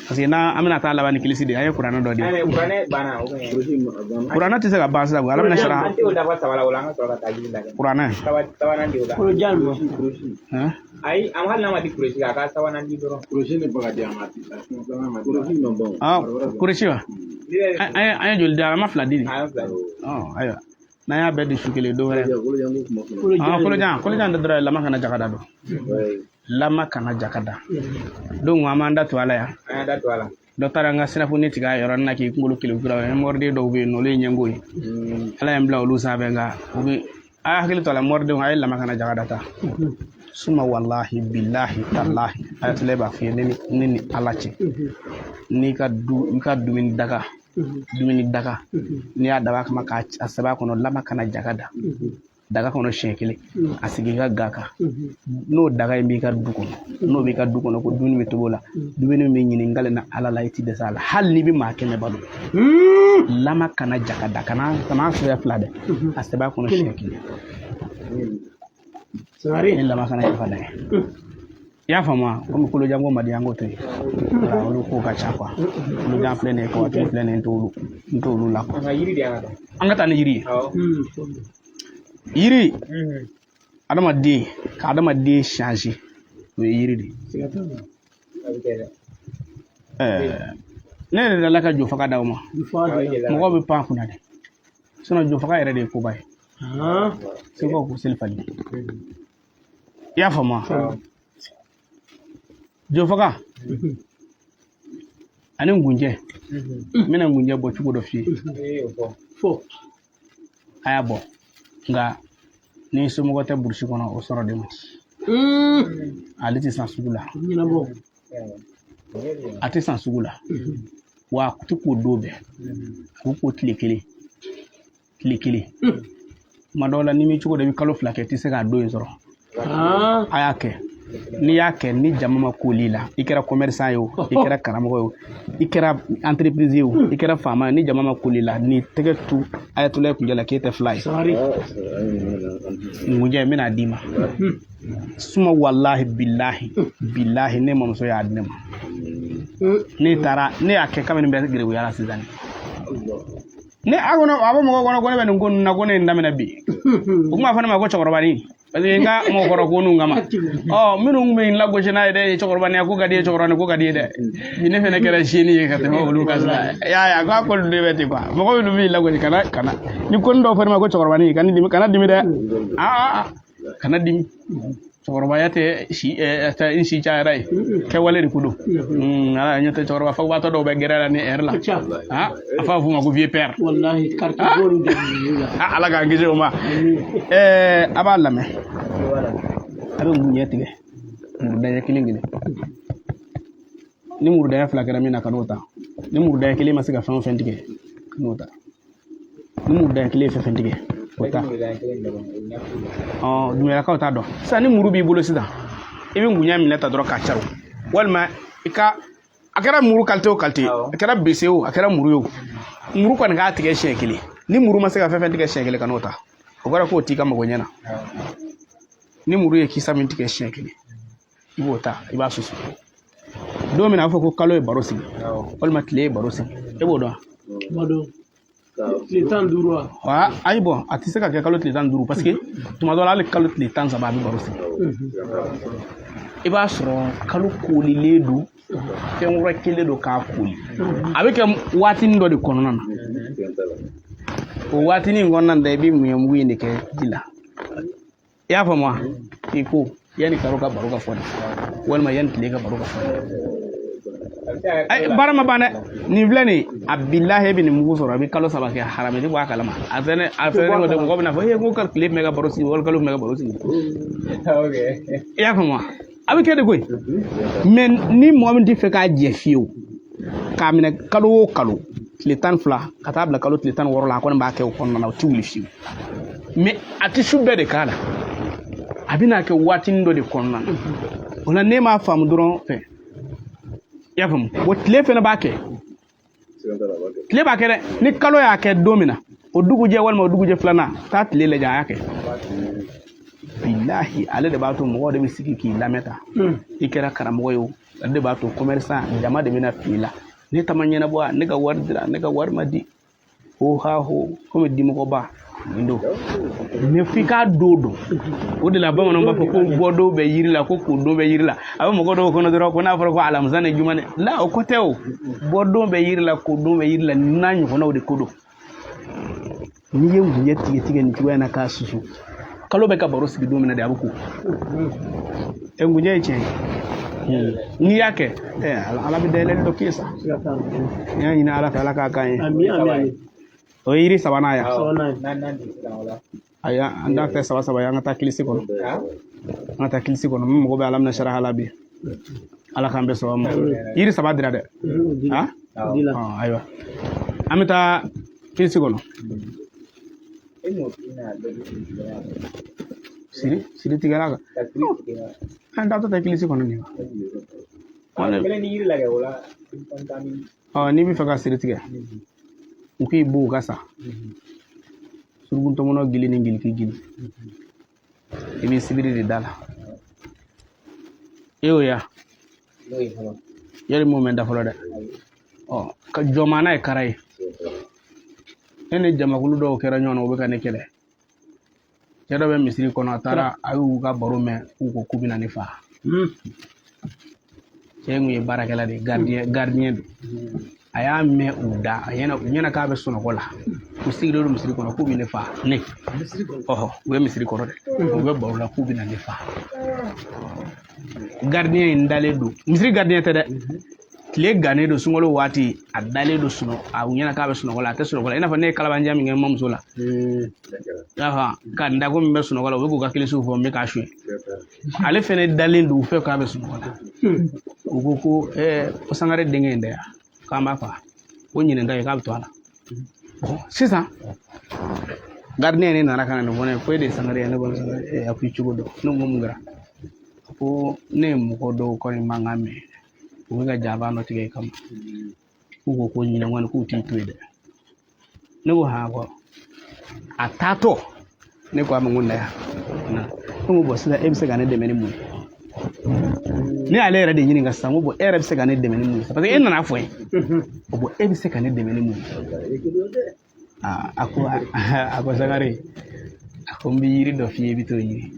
parce que n'an an bɛna taa laban ni kilisi de ye. An ye kuranɛ dɔ di. Kuranɛ tɛ se ka ban sisan koyi. Ala bɛna sara kuranɛ. Kolojan. Hein? Ayi, an hali n'a ma di kurusi, a ka sabanan di dɔrɔn. Kurusi ni bagaji a ma di. Kurusi ma ban. Ah, kurusi wa? An ye joli di? An ma fila di de. An ye fila di. Ɔ ayiwa, n'an y'a bɛɛ di su kelen, don wɛrɛ. Kolojan ko kuma kɔnɔ. Ah, kolojan, kolojan de dɔrɔn ye lama kana jaka da don. Lama kana jaka da. Donc an b'an da to ala yan. An y'a da to a la. Dɔ taara n ka sirafoni tigɛ a yɔrɔnin na k'i kunkolo kelen kura. Mɔriden dɔw bɛ yen nɔ, olu ye ɲɛngo ye. Ala ye n bila olu sanfɛ, nka u bɛ a y'a hakili to a la. Mɔridenw, a ye lama kana jaka da ta. Suma walahi bilahi talahi, ayatollah b'a f'i ye, ne ni ala cɛ, n'i ka du, i ka dumuni daga, dumuni daga, n'i y'a dab'a kama k'a sɛbɛn a kɔnɔ lama kana jaga da daga kɔnɔ siɲɛ kelen, a sigi i ka ga kan. N'o daga in b'i ka du kɔnɔ, n'o b'i ka du kɔnɔ, ko dumuni bɛ tobi o la, dumuni bɛ ɲini n na ala la, i ti dɛsɛ a la, hali n'i bɛ maa 100 balo. Lama kana jaga da, kana sɛbɛn fila dɛ, a sɛbɛn a kɔnɔ siɲɛ kelen. Sangare. Ni lama kana jaga da ye, i y'a faamu wa? Komi kolojan ko man di, an k'o to yen. Wala, olu ko ka ca quoi. Kolojan filɛ nin ye, kabatigiw filɛ nin ye, n t'olu la quoi. An ka yiri de, an ka taa. An ka taa ni yiri ye. Awɔ. Yiri, adamaden ka adamaden changer, o ye yiri de ye. Siga t'a la. A bɛ kɛ dɛ. Ɛɛ, ne yɛrɛ dala ka jofaga d'aw ma. I fa de la. Mɔgɔw bɛ pan kunna dɛ, sinon jofaga yɛrɛ de ye koba ye. Han. Segukaw ko seli fali, i y'a faamu wa? Jofaga ani ngunjɛ, n bɛna ngunjɛ bɔ cogo dɔ f'i ye. Ee, o fɔ. Fo. A y'a bɔ, nka ni somɔgɔ tɛ burusi kɔnɔ, o sɔrɔ de ma di. Ale tɛ san sugu la. Ɲɛnabɔ. A tɛ san sugu la wa, a tɛ k'o don bɛɛ, a bɛ k'o tile kelen tile kelen. Tuma dɔw la, n'i m'i cogo dɔn, i bɛ kalo 2 kɛ, i tɛ se k'a don in sɔrɔ. Han. A y'a kɛ, n'i y'a kɛ ni jama ma koli la, i kɛra commerçant ye o, i kɛra karamɔgɔ ye o, i kɛra entreprise ye o, i kɛra faama ye, ni jama ma koli la, ni tɛgɛ tu ayatollah kunjɛ la k'e tɛ fila ye. Sangare. Ngunjɛ, n bɛna d'i ma. Suma walahi bilahi bilahi, ne mamuso y'a di ne ma. Ne taara, ne y'a kɛ kabini bɛ gerebuya la sisan. Ne a kɔnɔ, a bɛ mɔgɔw kɔnɔ ko ne bɛ nin ko ninnu na, ko ne ye nin daminɛ bi. U kun b'a fɔ ne ma ko cɛkɔrɔbanin, parce que n ka mɔgɔkɔrɔ ko ninnu kama. Ɔ minnu kun bɛ n lagosi n'a ye dɛ, cɛkɔrɔbaniya ko ka di ye, cɛkɔrɔbanin ko ka di ye dɛ. Bi ne fɛnɛ kɛra jeune ye ka tɛmɛ olu kan sisan. I y'a ye a ko a ko ninnu de bɛ ten quoi. Mɔgɔ minnu b'i lagosi, kana ni ko dɔw fɔ ne ma ko cɛkɔrɔbanin, kana dimi, kana dimi dɛ. Aa, kana dimi. Cɛkɔrɔbaya tɛ si tɛ n si cayara ye, kɛwale de ko don. Ala ɲɛ tɛ, cɛkɔrɔba fagubatɔ dɔw bɛ gɛrɛ la ni ɛri la. Ca. Ah, a f'a f'u ma ko vieux père. Wallahi, carte b'olu de la. Ah, ala k'an kisi o ma. Ɛɛ, a b'a lamɛn, a bɛ ngunjɛ tigɛ murudanya kelen kelen. Ni murudanya fila kɛra min na, ka n'o ta. Ni murudanya kelen ma se ka fɛn o fɛn tigɛ, ka n'o ta. Ni murudanya kelen ye fɛn fɛn tigɛ, o ta. Ɔ dumuyalakaw t'a dɔn sisan. Ni muru b'i bolo sisan, i bɛ ngunjɛ minɛ ta dɔrɔn k'a caro, walima i ka a kɛra muru qualité o qualité, a kɛra bese o, a kɛra muru ye o, muru kɔni k'a tigɛ siɲɛ kelen. Ni muru ma se ka fɛn fɛn tigɛ siɲɛ kelen, ka n'o ta. O kɔrɔ k'o t'i ka mago ɲɛ na. Ni muru ye kisa min tigɛ siɲɛ kelen, i b'o ta, i b'a susu. Don min na a bɛ fɔ ko kalo ye baro sigi, walima tile ye baro sigi. E b'o dɔn? B'a dɔn. Tile 15 wa? Wa ayi, bɔn, a tɛ se ka kɛ kalo tile 15, parce que tuma dɔ la hali kalo tile 13 a bɛ baro sigi. I b'a sɔrɔ kalo koolilen don, fɛn wɛrɛ kɛlen don k'a kooli. A bɛ kɛ waatinin dɔ de kɔnɔna na. O waatinin kɔnɔna na, i bɛ ŋuwɛɲɛ in de kɛ ji la. I y'a faamu wa? K'i ko yanni kalo ka baro ka fɔ de, walima yanni tile ka baro ka fɔ de. Ayi, baara ma ban dɛ. Nin filɛ nin ye, a bilahi, e bɛ nin mugu sɔrɔ, a bɛ kalo 3 kɛ haram, i tɛ bɔ a kalama. A fɛnɛ, a fɛnɛ ko mɔgɔ bɛna fɔ e ko ka tile mɛn ka baro sigi, wali kalo mɛn ka baro sigi. I y'a faamu wa? A bɛ kɛ de koyi. Mɛ ni mɔgɔ min tɛ fɛ k'a jɛ fiyewu, k'a minɛ kalo o kalo tile 12 ka taa bila kalo tile 16 la, a kɔni b'a kɛ o kɔnɔna na, o tɛ wuli fiyewu. Mɛ a tɛ su bɛɛ de k'a la, a bɛna kɛ waatinin dɔ de kɔnɔna na. O la, n'e m'a faamu dɔrɔn fɛ, i y'a faamu, o tile fɛnɛ b'a kɛ, tile b'a kɛ dɛ. Ni kalo y'a kɛ don min na, o dugujɛ walima o dugujɛ filanan, taa tile lajɛ, a y'a kɛ. Bilahi, ale de b'a to mɔgɔw de bɛ sigi k'i lamɛn ta. I kɛra karamɔgɔ ye o, ale de b'a to commerçant jama de bɛna f'i la. Ne ta ma ɲɛnabɔ, ne ka wari dira, ne ka wari ma di, ho ha ho, komi dimɔgɔba nin don. Mɛ f'i k'a don dɔn. O de la bamananw b'a fɔ ko bɔdon bɛ yiri la, ko kodon bɛ yiri la. A bɛ mɔgɔ dɔw kɔnɔ dɔrɔn ko n'a fɔra ko alamisa ni juma la, o ko tɛ. O bɔdon bɛ yiri la, kodon bɛ yiri la, n'a ɲɔgɔnnaw de ko don. N'i ye ngunjɛ tigɛ tigɛ nin cogoya in na k'a susu, kalo bɛ ka baro sigi don min na de, a bɛ ko. Ɛ, ngunjɛ ye tiɲɛ ye. N'i y'a kɛ, ɛ, Ala bɛ dayɛlɛli dɔ k'i ye sa. N y'a ɲini Ala fɛ, Ala k'a k'an ye. O ye yiri sabanan ye. Ayi, an t'a kɛ saba saba ye, an ka taa kilisi kɔnɔ. An ka taa kilisi kɔnɔ. N mago bɛ Ala minɛ saraha la bi. Ala k'an bɛɛ sɔrɔ ma. Yiri 3 dira dɛ. Ayiwa, an bɛ taa kilisi kɔnɔ. Siri siri tigɛra kan. An taatɔ tɛ kilisi kɔnɔ nin. Ɔ, n'i bɛ fɛ ka siri tigɛ, u k'i bo u ka sa suruku tɔmɔnɔ gili ni giliki gili, i bɛ sibiri de da la. E y'o ya yali m'o mɛn da fɔlɔ dɛ. Ɔ, ka jɔnmaana ye kara ye. Ne ni jamakulu dɔw kɛra ɲɔgɔn na, u bɛ ka ne kɛlɛ. Cɛ dɔ bɛ misiri kɔnɔ, a taara, a y'u ka baro mɛn, k'u ko k'u bɛna ne faga. Cɛ in kun ye baarakɛla de ye, gardien don. A y'a mɛn u da, a ɲɛna, u ɲɛna k'a bɛ sunɔgɔ la. U sigilen don misiri kɔnɔ k'u bɛ ne faga. Ne, ɔhɔ, u bɛ misiri kɔnɔ dɛ, u bɛ baro la k'u bɛna ne faga. Gardien in dalen don, misiri gardien tɛ dɛ. Tile gannen don, sunkalo waati, a dalen don sunɔgɔ, a ɲɛna k'a bɛ sunɔgɔ la, a tɛ sunɔgɔ la. I n'a fɔ ne ye kalabanjan min kɛ n mamuso la, i y'a faamu, ka n da ko min bɛ sunɔgɔ la, u bɛ k'u ka kilisiw fɔ, n bɛ k'a suɲɛ. Ale fɛnɛ dalen don u fɛ k'a bɛ sunɔgɔ la. U ko ko ko Sangare denkɛ in dɛ, k'an b'a faga, ko ɲinɛ ta ye k'a bɛ to a la. Sisan gardien ne nana ka na nin fɔ ne ye ko e de ye Sangare ye. Ne ko Sangare, a ko i cogo dɔn. Ne ko mun kɛra? A ko ne ye mɔgɔ dɔw kɔni mankan mɛn, u bɛ ka jaba dɔ tigɛ i kama. K'u ko ko ɲinɛ kɔni k'u t'i to yen dɛ. Ne ko han, kɔ a taatɔ, ne ko a ma n ko na yan na. Ne ko bɔn, sisan e bɛ se ka ne dɛmɛ ni mun ye? Ne y'ale yɛrɛ de ɲininka sisan, n ko bɔn, e yɛrɛ bɛ se ka ne dɛmɛ ni mun ye? Parce que e nana fɔ n ye. Bɔn, e bɛ se ka ne dɛmɛ ni mun ye? A ko Sangare, a ko n bɛ yiri dɔ f'i ye, i bɛ t'o ɲini.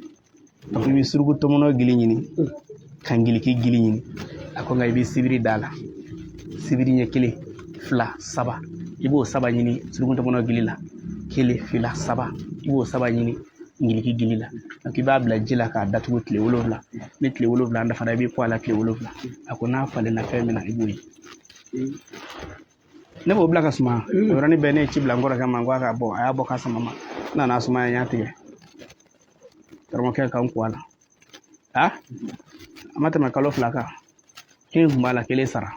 A ko i bɛ suruku tɔmɔnɔ gili ɲini, ka ngiliki gili ɲini. A ko nka i bɛ sibiri da la, sibiri ɲɛ 1, 2, 3, i b'o 3 ɲini suruku tɔmɔnɔ gili la, 1, 2, 3, i b'o 3 ɲini ngiliki gili la. Donc i b'a bila ji la k'a datugu tile 7. Ni tile 7 dafara, i b'i kɔ a la tile 7. A ko n'a falenna fɛn min na, i b'o ye. Ne b'o bila ka suma. O yɔrɔnin bɛɛ, ne ye ci bila n kɔrɔkɛ ma, n ko a ka bɔ. A y'a bɔ k'a sama ma. N nana suma, n y'a tigɛ. Karamɔgɔkɛ ka n ko a la. A ma tɛmɛ kalo 2 kan, kelen tun b'a la, kelen sara.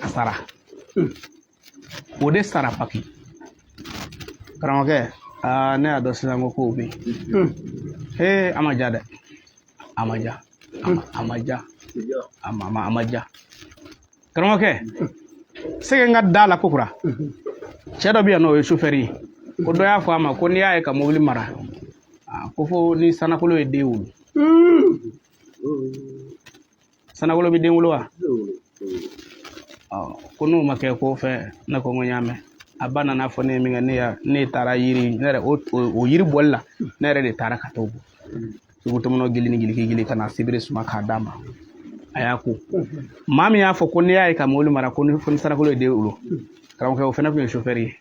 A sara, o de sara paki. Karamɔgɔkɛ, aa, ne y'a dɔn sisan ko kow bɛ yen. Ee, a ma ja dɛ, a ma ja, a ma ja, a ma ja. Karamɔgɔkɛ, sɛgɛ n ka da la kokura. Cɛ dɔ bɛ yan nɔ, o ye sofɛri ye. Ko dɔ y'a fɔ a ma ko n'i y'a ye ka mobili mara, ko fo ni sanakolo ye den wolo. Sanakolo bɛ den wolo wa? Ko n'o ma kɛ ko fɛn, ne ko n ko n y'a mɛn. A ba nana fɔ ne ye min kɛ, ne taara yiri, ne yɛrɛ o yiri bɔli la, ne yɛrɛ de taara ka t'o bɔ. Sugu tɔmɔnɔ gili ni giliki gili ka na sibiri suma k'a d'a ma. A y'a ko. Maa min y'a fɔ ko n'i y'a ye ka mobili mara ko ni sarakolo ye den wolo. Karamɔgɔkɛ o fana tun ye sofɛri ye.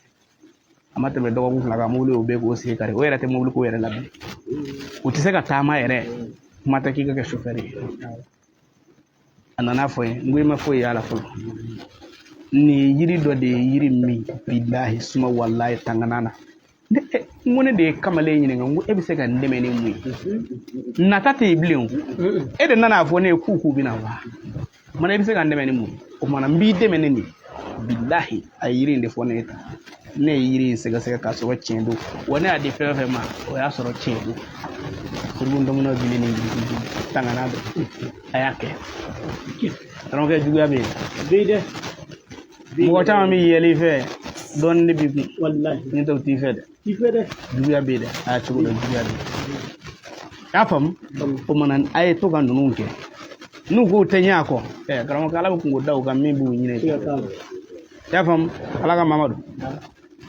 A ma tɛmɛ dɔgɔkun 2 kan, mobili o bɛ k'o sigi kari. O yɛrɛ tɛ mobili ko yɛrɛ la bilen. O tɛ se ka taama yɛrɛ, kuma tɛ k'i ka kɛ sofɛri ye. A nana fɔ n ye, n ko i ma foyi y'a la fɔlɔ. Nin ye yiri dɔ de ye, yiri min bilahi suma walahi tangana na. N ko ne de ye kamalen ɲininka, n ko e bɛ se ka n dɛmɛ ni mun ye? Nata tɛ yen bilen o. E de nana fɔ ne ye k'u bɛna wa. Mana e bɛ se ka n dɛmɛ ni mun ye? O kumana n b'i dɛmɛ ni nin ye. Bilahi a ye yiri in de fɔ ne ye tan. Ne ye yiri in sɛgɛsɛgɛ k'a sɔrɔ tiɲɛ don. Wa ne y'a di fɛn o fɛn ma, o y'a sɔrɔ tiɲɛ don. Suruku ndɔmɔnɔ gili ni gili tangana don. A y'a kɛ. Karamɔgɔkɛ juguya bɛ yen. Bɛ dɛ. Mɔgɔ caman bɛ yɛlɛ i fɛ, dɔɔnin de b'i kun. Walahi. Ni tɛ o t'i fɛ dɛ. T'i fɛ dɛ. Juguya bɛ yen dɛ. A y'a cogo dɔn, juguya bɛ yen. I y'a faamu? O mana a ye to ka ninnu kɛ. N'u k'u tɛ ɲɛ a kɔ, karamɔgɔkɛ Ala bɛ kungo da u kan min b'u ɲinɛ. Siga t'a la. I y'a faamu? Ala ka Mamadu.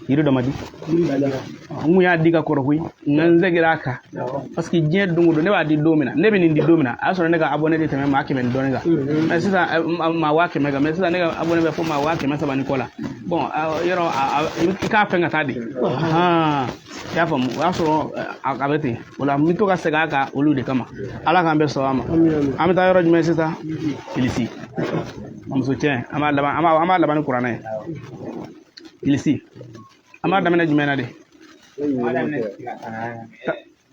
Yiri dɔ ma di. N kun y'a di ka kɔrɔ koyi, nka n seginna a kan. Parce que diɲɛ don o don ne b'a di don min na, ne bɛ nin di don min na, a y'a sɔrɔ ne ka abonné tɛ tɛmɛ maa 100 ni dɔɔnin kan. Mais sisan maa 100 000 kan, mais sisan ne ka abonné bɛ fo maa 300 000 ni kɔ la. Bon, yɔrɔ i k'a fɛn ka taa de. I y'a faamu? O y'a sɔrɔ a bɛ ten. O la n bɛ to ka segin a kan olu de kama. Ala k'an bɛɛ sɔn a ma. An bɛ taa yɔrɔ jumɛn sisan? Kilisi. Muso cɛ, an b'a laban, an b'a laban ni kuranɛ ye. Kilisi. An b'a daminɛ jumɛn na de?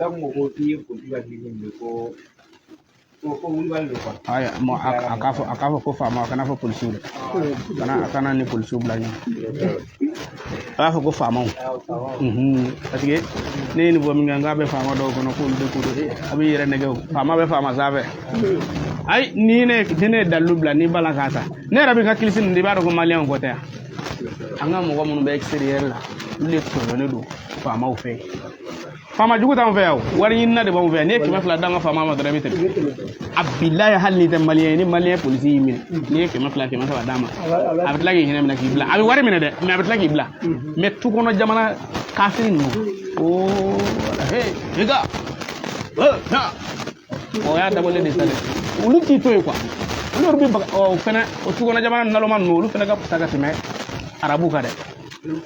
Dɔw ko k'i ye polisi ka kilisi minɛ ko wulibali don quoi. Ayi, a k'a fɔ ko faama, a kana fɔ polisiw dɛ. A kana ni polisiw bila ɲɔgɔn. A b'a fɔ ko faamaw. Parce que ne ye nin fɔ min kɛ, n k'a bɛ faama dɔw kɔnɔ k'olu de ko don. A b'i yɛrɛ nɛgɛ o. Faama bɛ faama sanfɛ. Ayi, ni ne ye dalilu bila, n'i b'a la k'a ta. Ne yɛrɛ bɛ ka kilisi ninnu di, i b'a dɔn ko maliyɛnw kɔ tɛ yan. An ka mɔgɔ minnu bɛ extérieur la, olu de tɔɲɔnen don faamaw fɛ. Faama jugu t'anw fɛ yan o, wari ɲinina de b'anw fɛ yan. N'i ye 200 d'an ka faama ma dɔrɔn i bɛ tɛmɛ. A bilahi hali n'i tɛ maliyɛn ye, ni maliyɛn polisi y'i minɛ, n'i ye 200 300 d'a ma, a bɛ tila k'i hinɛ minɛ k'i bila. A bɛ wari minɛ dɛ, mais a bɛ tila k'i bila. Mais tu kɔnɔ jamana kafiri ninnu, oh hey les gars, o y'a dabɔlen de sa dɛ. Olu t'i to yen quoi. Olu yɛrɛ bɛ baga o fɛnɛ, o tu kɔnɔ jamana naloma ninnu, olu fɛnɛ ka fisa ka tɛmɛ arabu kan dɛ.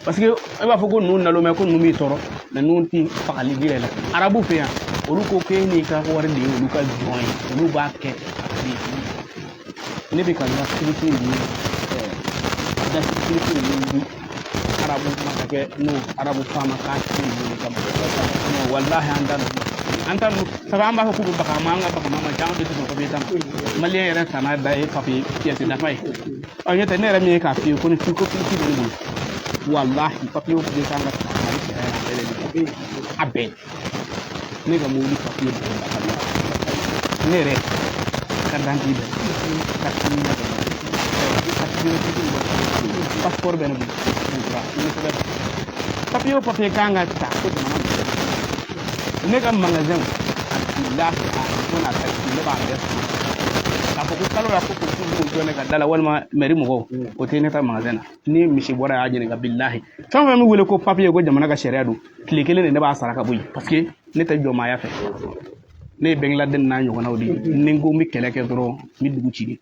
Parce que e b'a fɔ ko ninnu naloma, ko ninnu b'i tɔɔrɔ, mais ninnu t'i fagali ji yɛrɛ la. Arabu fɛ yan, olu ko k'e n'i ka wari de ye olu ka jɔn ye, olu b'a kɛ a ka di. Ne bɛ ka n ka kilisi ninnu, kilisi ninnu di arabu masakɛ n'o arabu faama k'a ci ninnu de kama. Walahi an ta ninnu, an ta ninnu, sabu an b'a fɔ k'u bɛ baga ma, an ka baga ma ca, an tɛ sɔn papiye ta ma. Maliyɛn yɛrɛ ta n'a da ye papiye pièce dafa ye. Ɔ ɲɛ tɛ ne yɛrɛ min ye k'a f'i ye ko ni ko kilisi bɛ ne bolo. Wallahi papiye o papiye kan ka ta Mali sariya la, a bɛɛ de bɛ a bɛɛ. Ne ka mobili papiye bɛɛ dafalen. Ne yɛrɛ carte d'identité bɛ, carte NINA bɛ, carte biométrique bɛ, passeport bɛ ne bolo. Papiye o papiye kan ka ta ko jamana bɛ. Ne ka magasin bilahi a ko n'a ka ne b'a bɛɛ sɔrɔ. K'a fɔ ko kalo la ko polisiw b'u jɔ ne ka da la walima mɛri mɔgɔw, o tɛ ne ta magasin na. Ni misi bɔra y'a ɲininka bilahi. Fɛn o fɛn bɛ wele ko papiye ko jamana ka sariya don, tile kelen de ne b'a sara ka bɔ yen parce que ne tɛ jɔnmaaya fɛ. Ne ye Bangladesh n'a ɲɔgɔnnaw de ye. Ni n ko n bɛ kɛlɛ kɛ dɔrɔn, n bɛ dugu ci de.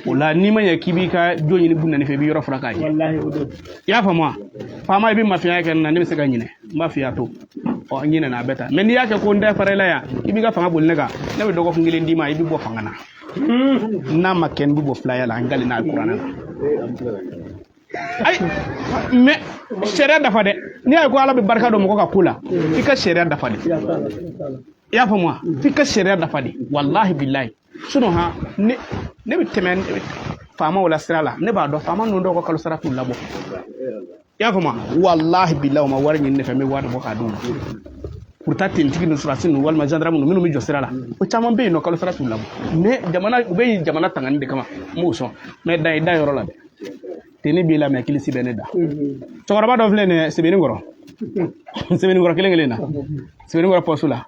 O la n'i ma ɲɛ k'i b'i ka jo ɲini bunani fɛ, i bɛ yɔrɔ furan k'a ɲɛ. I y'a faamu wa? Faama i bɛ mafiya kɛ nin na, ne bɛ se ka ɲinɛ. N b'a f'i y'a to. Ɔ n ɲinɛna a bɛɛ ta. Mais n'i y'a kɛ ko n tɛ fara i la yan, i b'i ka fanga boli ne kan, ne bɛ dɔgɔkun kelen d'i ma, i bɛ bɔ fanga na. N'a ma kɛ n bɛ bɔ filaya la, n kali n'a ye kuranɛ la. Ayi, mais sariya dafa dɛ. N'i y'a ye ko Ala bɛ barika don mɔgɔ ka ko la, f'i ka sariya dafa de. I y'a faamu wa? F'i ka sariya dafa de. Walahi bilahi. Sinon han, ne bɛ tɛmɛ faamaw la sira la, ne b'a dɔn faama ninnu dɔw ka kalo sara t'u labɔ. I y'a faamu wa? Walahi bilahi u ma wari ɲini ne fɛ, n bɛ wari bɔ k'a d'u ma. Pourtant tenitigi ninnu, sɔrɔdasi ninnu walima gendarme ninnu minnu bɛ jɔ sira la, o caman bɛ yen nɔ kalo sara t'u labɔ. Mais jamana u bɛ jamana tangani de kama, n b'o sɔn. Mais dan i da yɔrɔ la dɛ. Teni b'i la mais kilisi bɛ ne da. Cɛkɔrɔba dɔ filɛ nin ye Sebenikɔrɔ. Sebenikɔrɔ kelen kelen na. Sebenikɔrɔ poste la.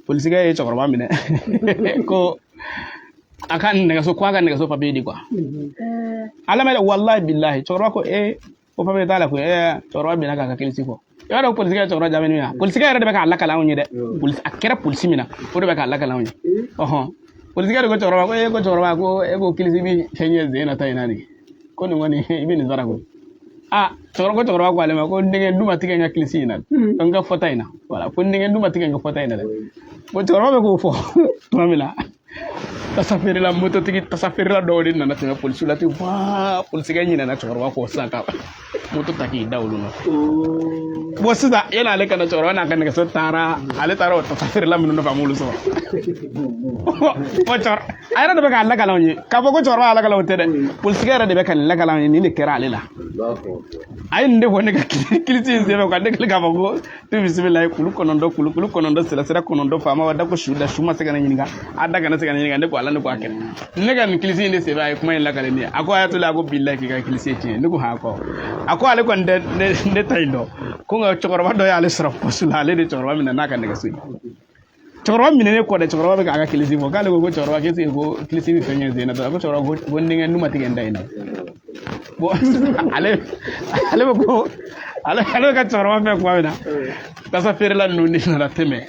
Polisikɛ ye cɛkɔrɔba minɛ ko a ka nɛgɛso, ko a ka nɛgɛso papiye di quoi. Ala ma wallahi billahi cɛkɔrɔba ko ee ko papiye t'a la koyi ee cɛkɔrɔba binna k'a ka kilisi fɔ. I b'a dɔn polisikɛ ye cɛkɔrɔba jaabi min na, polisikɛ yɛrɛ de bɛ k'a lakali anw ye dɛ. Polisi a kɛra polisi min na, o de bɛ k'a lakali anw ye. Ɔhɔn, polisikɛ de ko cɛkɔrɔba ko ee ko cɛkɔrɔba ko e ko kilisi bi fɛn ye zen na ta in na de, ko nin kɔni i bɛ nin sara koyi. Aa, cɛkɔrɔba ko cɛkɔrɔba ko ale ma ko n denkɛ, n dun ma tigɛ n ka kilisi in na, n ka fɔta in na, wala ko n denkɛ, n dun ma tigɛ n ka fɔta in na dɛ. Bon, cɛkɔrɔba bɛ k'o fɔ tuma min na, tasa feerela, mototigi tasa feerela dɔw de nana tɛmɛ polisiw la ten. Waa, polisikɛ ɲinɛna cɛkɔrɔba kɔ sisan ka moto ta k'i da olu nɔfɛ. Bon, sisan yanni ale ka na, cɛkɔrɔba n'a ka nɛgɛso taara, ale taara o tasa feerela minnu nɔfɛ, a m'olu sɔrɔ. Bon, cɛkɔrɔba a yɛrɛ de bɛ k'a lakali anw ye k'a fɔ ko cɛkɔrɔba y'a lakali, o tɛ dɛ, polisikɛ yɛrɛ de bɛ ka nin lakali anw ye. Nin de kɛra ale la. A ye nin de fɔ ne ka kilisi in senfɛ ka ne kelen k'a fɔ ko tu bisimila ye kulu 9, kulu 9, sira sira 9, faama wa da ko su da su ma se ka ne ɲininka, a da kana se ka ne ɲininka. Ne ko ala, ne ko a kɛra ne ka nin kilisi in de senfɛ a ye kuma in lakale ne ye. A ko a y'a to la, a ko bilahi k'i ka kilisi ye tiɲɛ ye. Ne ko han, kɔ a ko ale kɔni tɛ ne ta in dɔn ko, nka cɛkɔrɔba dɔ y'ale sɔrɔ poste la, ale de cɛkɔrɔba minɛ n'a ka nɛgɛso ye. Cɛkɔrɔba minɛnen kɔ dɛ, cɛkɔrɔba bɛ k'a ka kilisi fɔ k'ale ko ko cɛkɔrɔba k'e ko kilisi bɛ fɛn ɲɛ sen na dɔrɔn. A ko cɛkɔrɔba ko n denkɛ, n dun ma tigɛ n da in na. Bon, ale bɛ ko ale bɛ ka cɛkɔrɔba fɛ tuma min na, tasa feerela ninnu de nana tɛmɛ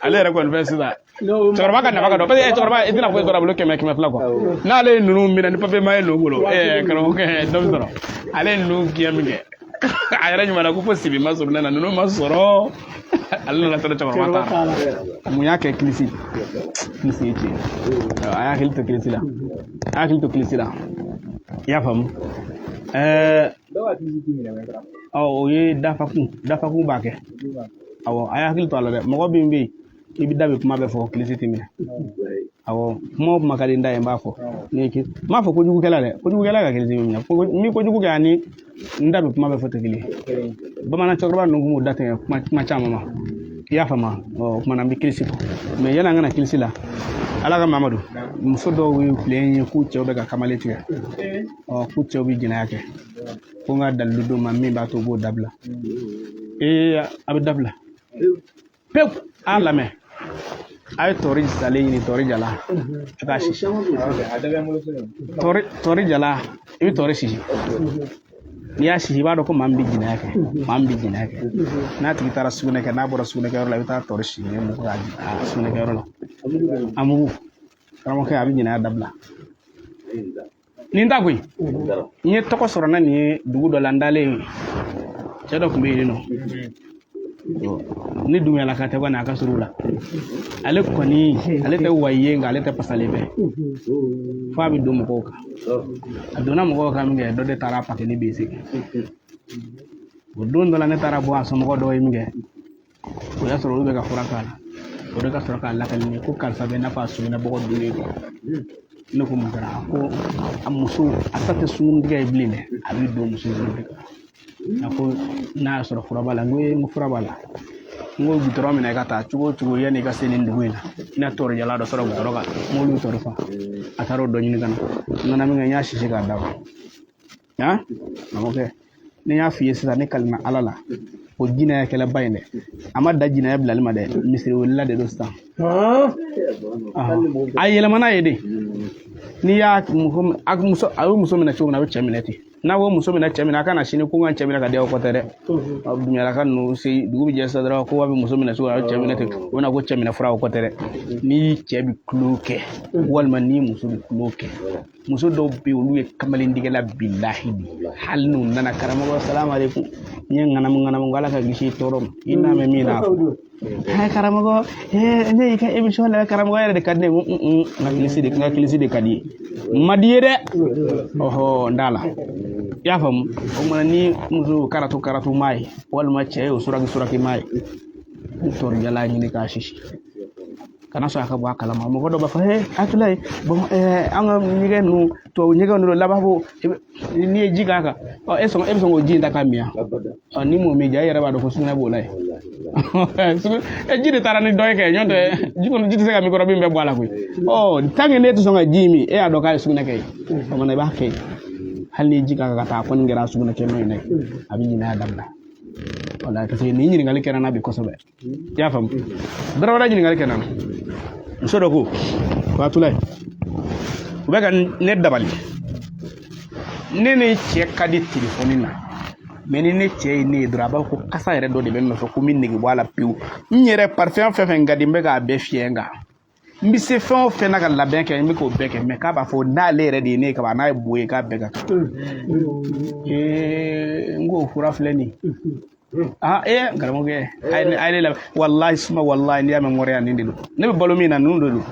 ale yɛrɛ kɔni fɛ sisan. Cɛkɔrɔba ka nafa ka dɔn parce que cɛkɔrɔba i tɛna foyi sɔrɔ a bolo 100 200 kɔ. N'ale ye ninnu minɛ ni papiye ma ye ninnu bolo, karamɔgɔkɛ dɔ bɛ sɔrɔ. Ale ye ninnu gɛn min kɛ, a yɛrɛ ɲuman na ko fo sibi ma sɔrɔ ne na, ninnu ma sɔrɔ, ale nana sɔrɔ cɛkɔrɔba taara. Mun y'a kɛ? Kilisi, kilisi ye tiɲɛ. A y'a hakili to kilisi la, a y'a hakili to kilisi la, i y'a faamu. Ɔ, o ye dafakun, dafakun b'a kɛ. Awɔ, a y'a hakili to a la dɛ. Mɔgɔ min bɛ yen i bɛ da bɛ kuma bɛɛ fɔ, kilisi tɛ minɛ. Awɔ, kuma o kuma ka di n da ye, n b'a fɔ. Ni ye n m'a fɔ kojugukɛla dɛ, kojugukɛla ka kilisi bɛ minɛ. Ni kojugu kɛ ani n da bɛ kuma bɛɛ fɔ tɛ kelen ye. Bamanan cɛkɔrɔba ninnu tun b'u da tigɛ kuma kuma caman ma, i y'a faamu. Ɔ, o kumana n bɛ kilisi fɔ mɛ yanni an ka na kilisi la, ala ka Mamadu, muso dɔw ye filen ye k'u cɛw bɛ ka kamalen tigɛ, ɔ k'u cɛw bɛ jɛnɛya kɛ, ko n ka dalilu d'u ma min b'a to u b'o dabila. Ee, a bɛ dabila pewu. A lamɛn, a ye tɔri salen ɲini, tɔri jala, a k'a sisi. Tɔri jala, i bɛ tɔri sisi. N'i y'a sisi, i b'a dɔn ko maa min bɛ jɛnɛya kɛ, maa min bɛ jɛnɛya kɛ, n'a tigi taara sugunɛ kɛ, n'a bɔra sugunɛkɛyɔrɔ la, i bɛ taa tɔri sisi mugu k'a sugunɛkɛyɔrɔ la, a mugu. Karamɔgɔkɛ, a bɛ jɛnɛya dabila. Nin ta koyi, n ye tɔgɔ sɔrɔ na nin ye dugu dɔ la, n dalen cɛ dɔ tun bɛ yen nɔ ni Dunbiyalaka tɛ kɔni, a ka surun la. Ale kɔni, ale tɛ wayi ye, nka ale tɛ pasalen fɛ, f'a bɛ don mɔgɔw kan. A donna mɔgɔw kan min kɛ, dɔ de taara pakɛni bese. O don dɔ la, ne taara bɔ a somɔgɔ dɔw ye min kɛ, o y'a sɔrɔ olu bɛ ka fura k'a la. O de ka sɔrɔ k'a lakali ne ko karisa bɛ i n'a fɔ a sugunɛ bɔgɔ dunnen kɔ. Ne ko mun kɛra? A ko a muso, a ta tɛ sunkurutigɛ ye bilen dɛ, a bɛ don muso de kan. A ko n'a y'a sɔrɔ fura b'a la. N ko ee, n ko fura b'a la. N ko gudɔrɔn minɛ ka taa cogo o cogo, yanni i ka se nin dugu in na, i na tɔɔrɔ jala dɔ sɔrɔ gudɔrɔn kan, mobili bɛ tɔɔrɔ fa. A taara o dɔ ɲini ka na. N nana min kɛ, n y'a sisi k'a d'a ma. Han, karamɔgɔkɛ, ne y'a f'i ye sisan, ne kalina ala la, o jinɛyakɛlaba in dɛ, a ma da jinɛya bilali ma dɛ, misiri welela de don sisan. A yɛlɛmana ye de. N'i y'a muso, a ye muso minɛ cogo min na, a bɛ cɛ minɛ ten. N'a ko muso minɛ, cɛ minɛ, a kana sini ko n ka cɛ minɛ ka di aw kɔ tɛ dɛ. Dunyalaka ninnu se, dugu bɛ jɛ sisan dɔrɔn ko a bɛ muso minɛ cogo min, a bɛ cɛ minɛ ten, o bɛna ko cɛ minɛ fura o kɔ tɛ dɛ. Ni cɛ bɛ tulon kɛ walima ni muso bɛ tulon kɛ, muso dɔw bɛ yen, olu ye kamalendigɛla bilahi de. Hali n'u nana, karamɔgɔ salamu aleykum, n ye ŋanamu ŋanamu ko ala ka kisi tɔɔrɔ ma, i n'a mɛn min na fɔ. Karamɔgɔ, ne y'i ka émission lamɛn, karamɔgɔ yɛrɛ de ka di ne ye. N ko n ka kilisi de, n ka kilisi de ka di ye, n ma di ye dɛ. Ɔhɔ, n t'a la, i y'a faamu. O kumana ni muso karatu karatu maa ye walima cɛ ye o suraki suraki maa ye, i tɔrɔjala ɲini k'a sisi, kana sɔn a ka bɔ a kalama. Mɔgɔ dɔ b'a fɔ he Atulayi, bɔn an ka ɲɛgɛn ninnu, tubabu ɲɛgɛn ninnu laban, n'i ye ji k'a kan, ɔ e sɔn, e bɛ sɔn k'o ji in ta k'a min yan? Ɔ, ni m'o min ja, e yɛrɛ b'a dɔn ko sugunɛ b'o la yen. Ji de taara ni dɔ ye kɛ, ɲɔntɛ ji kɔni, ji tɛ se ka mikɔrɔbi min bɛɛ bɔ a la koyi. Ɔ, tant que ne tɛ sɔn ka ji in min, e y'a dɔn k'a ye sugunɛ kɛ yen, o kumana i b'a kɛ yen. Hali n'i ye ji k'a kan ka taa, a kɔni kɛra sugunɛ kɛ nɔ ye dɛ, a bɛ ɲinɛ dabila. Wala, parce que nin ɲininkali kɛra n na bi kosɛbɛ, i y'a faamu. Dɔrɔ wɛrɛ ɲininkali kɛ na, muso dɔ ko ko Atulayi, u bɛ ka ne dabali. Ne ni cɛ ka di telefɔni na, mais ni ne cɛ ye ne ye dɔrɔn, a b'a fɔ ko kasa yɛrɛ dɔ de bɛ n nɔfɛ, ko n bɛ nege bɔ a la pewu. N yɛrɛ parfum fɛn fɛn ka di, n bɛ k'a bɛɛ fiyɛ, nka n bɛ se fɛn o fɛn na ka labɛn kɛ, n bɛ k'o bɛɛ kɛ, mais k'a b'a fɔ n'ale yɛrɛ de ye ne ye kaban, n'a ye bo ye, k'a bɛɛ ka kan. N k'o fura filɛ nin ye. Ah, karamɔgɔkɛ, a ye ne lamɛn. Walahi suma, walahi, n'i y'a mɛn mɔrɛya, nin de don. Ne bɛ balo min na, ninnu de don.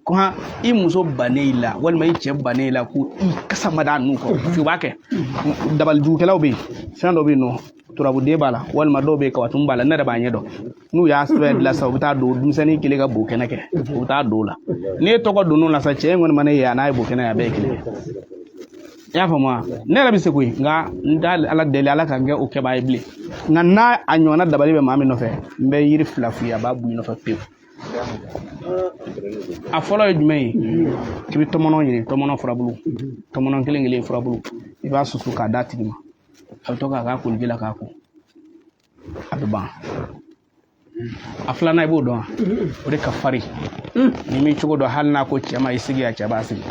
Ko han, i muso bannen i la, walima i cɛ bannen i la, ko i kasa ma d'a nun kɔrɔ, parce que u b'a kɛ. Dabalijugukɛlaw bɛ yen, fɛn dɔ bɛ yen nɔ, turabuden b'a la, walima dɔw bɛ yen, kabatun b'a la. Ne yɛrɛ b'a ɲɛ dɔn. N'u y'a sɛbɛn bila sisan, u bɛ taa don denmisɛnnin kelen ka bo kɛnɛ kɛ, u bɛ taa don o la. N'i ye tɔgɔ don o la sisan, cɛ in kɔni ma ne ye, a n'a ye bo kɛnɛ ye, a bɛɛ ye kelen ye. I y'a faamu wa? Ne yɛrɛ bɛ se koyi, nka n t'a Ala deli Ala ka n kɛ o kɛbaa ye bilen. Nka n'a a ɲɔgɔnna dabali bɛ maa min nɔfɛ, n bɛ yiri fila f'i ye, a b'a bɔ i nɔfɛ pewu. A fɔlɔ ye jumɛn ye? I bɛ tɔmɔnɔ ɲini, tɔmɔnɔ furabulu, tɔmɔnɔ kelen kelen furabulu, i b'a susu k'a d'a tigi ma, a bɛ to k'a k'a koliji la k'a ko, a bɛ ban. A filanan, i b'o dɔn wa? O de ka farin. N'i m'i cogo dɔn, hali n'a ko cɛ ma i sigi, a cɛ b'a sigi.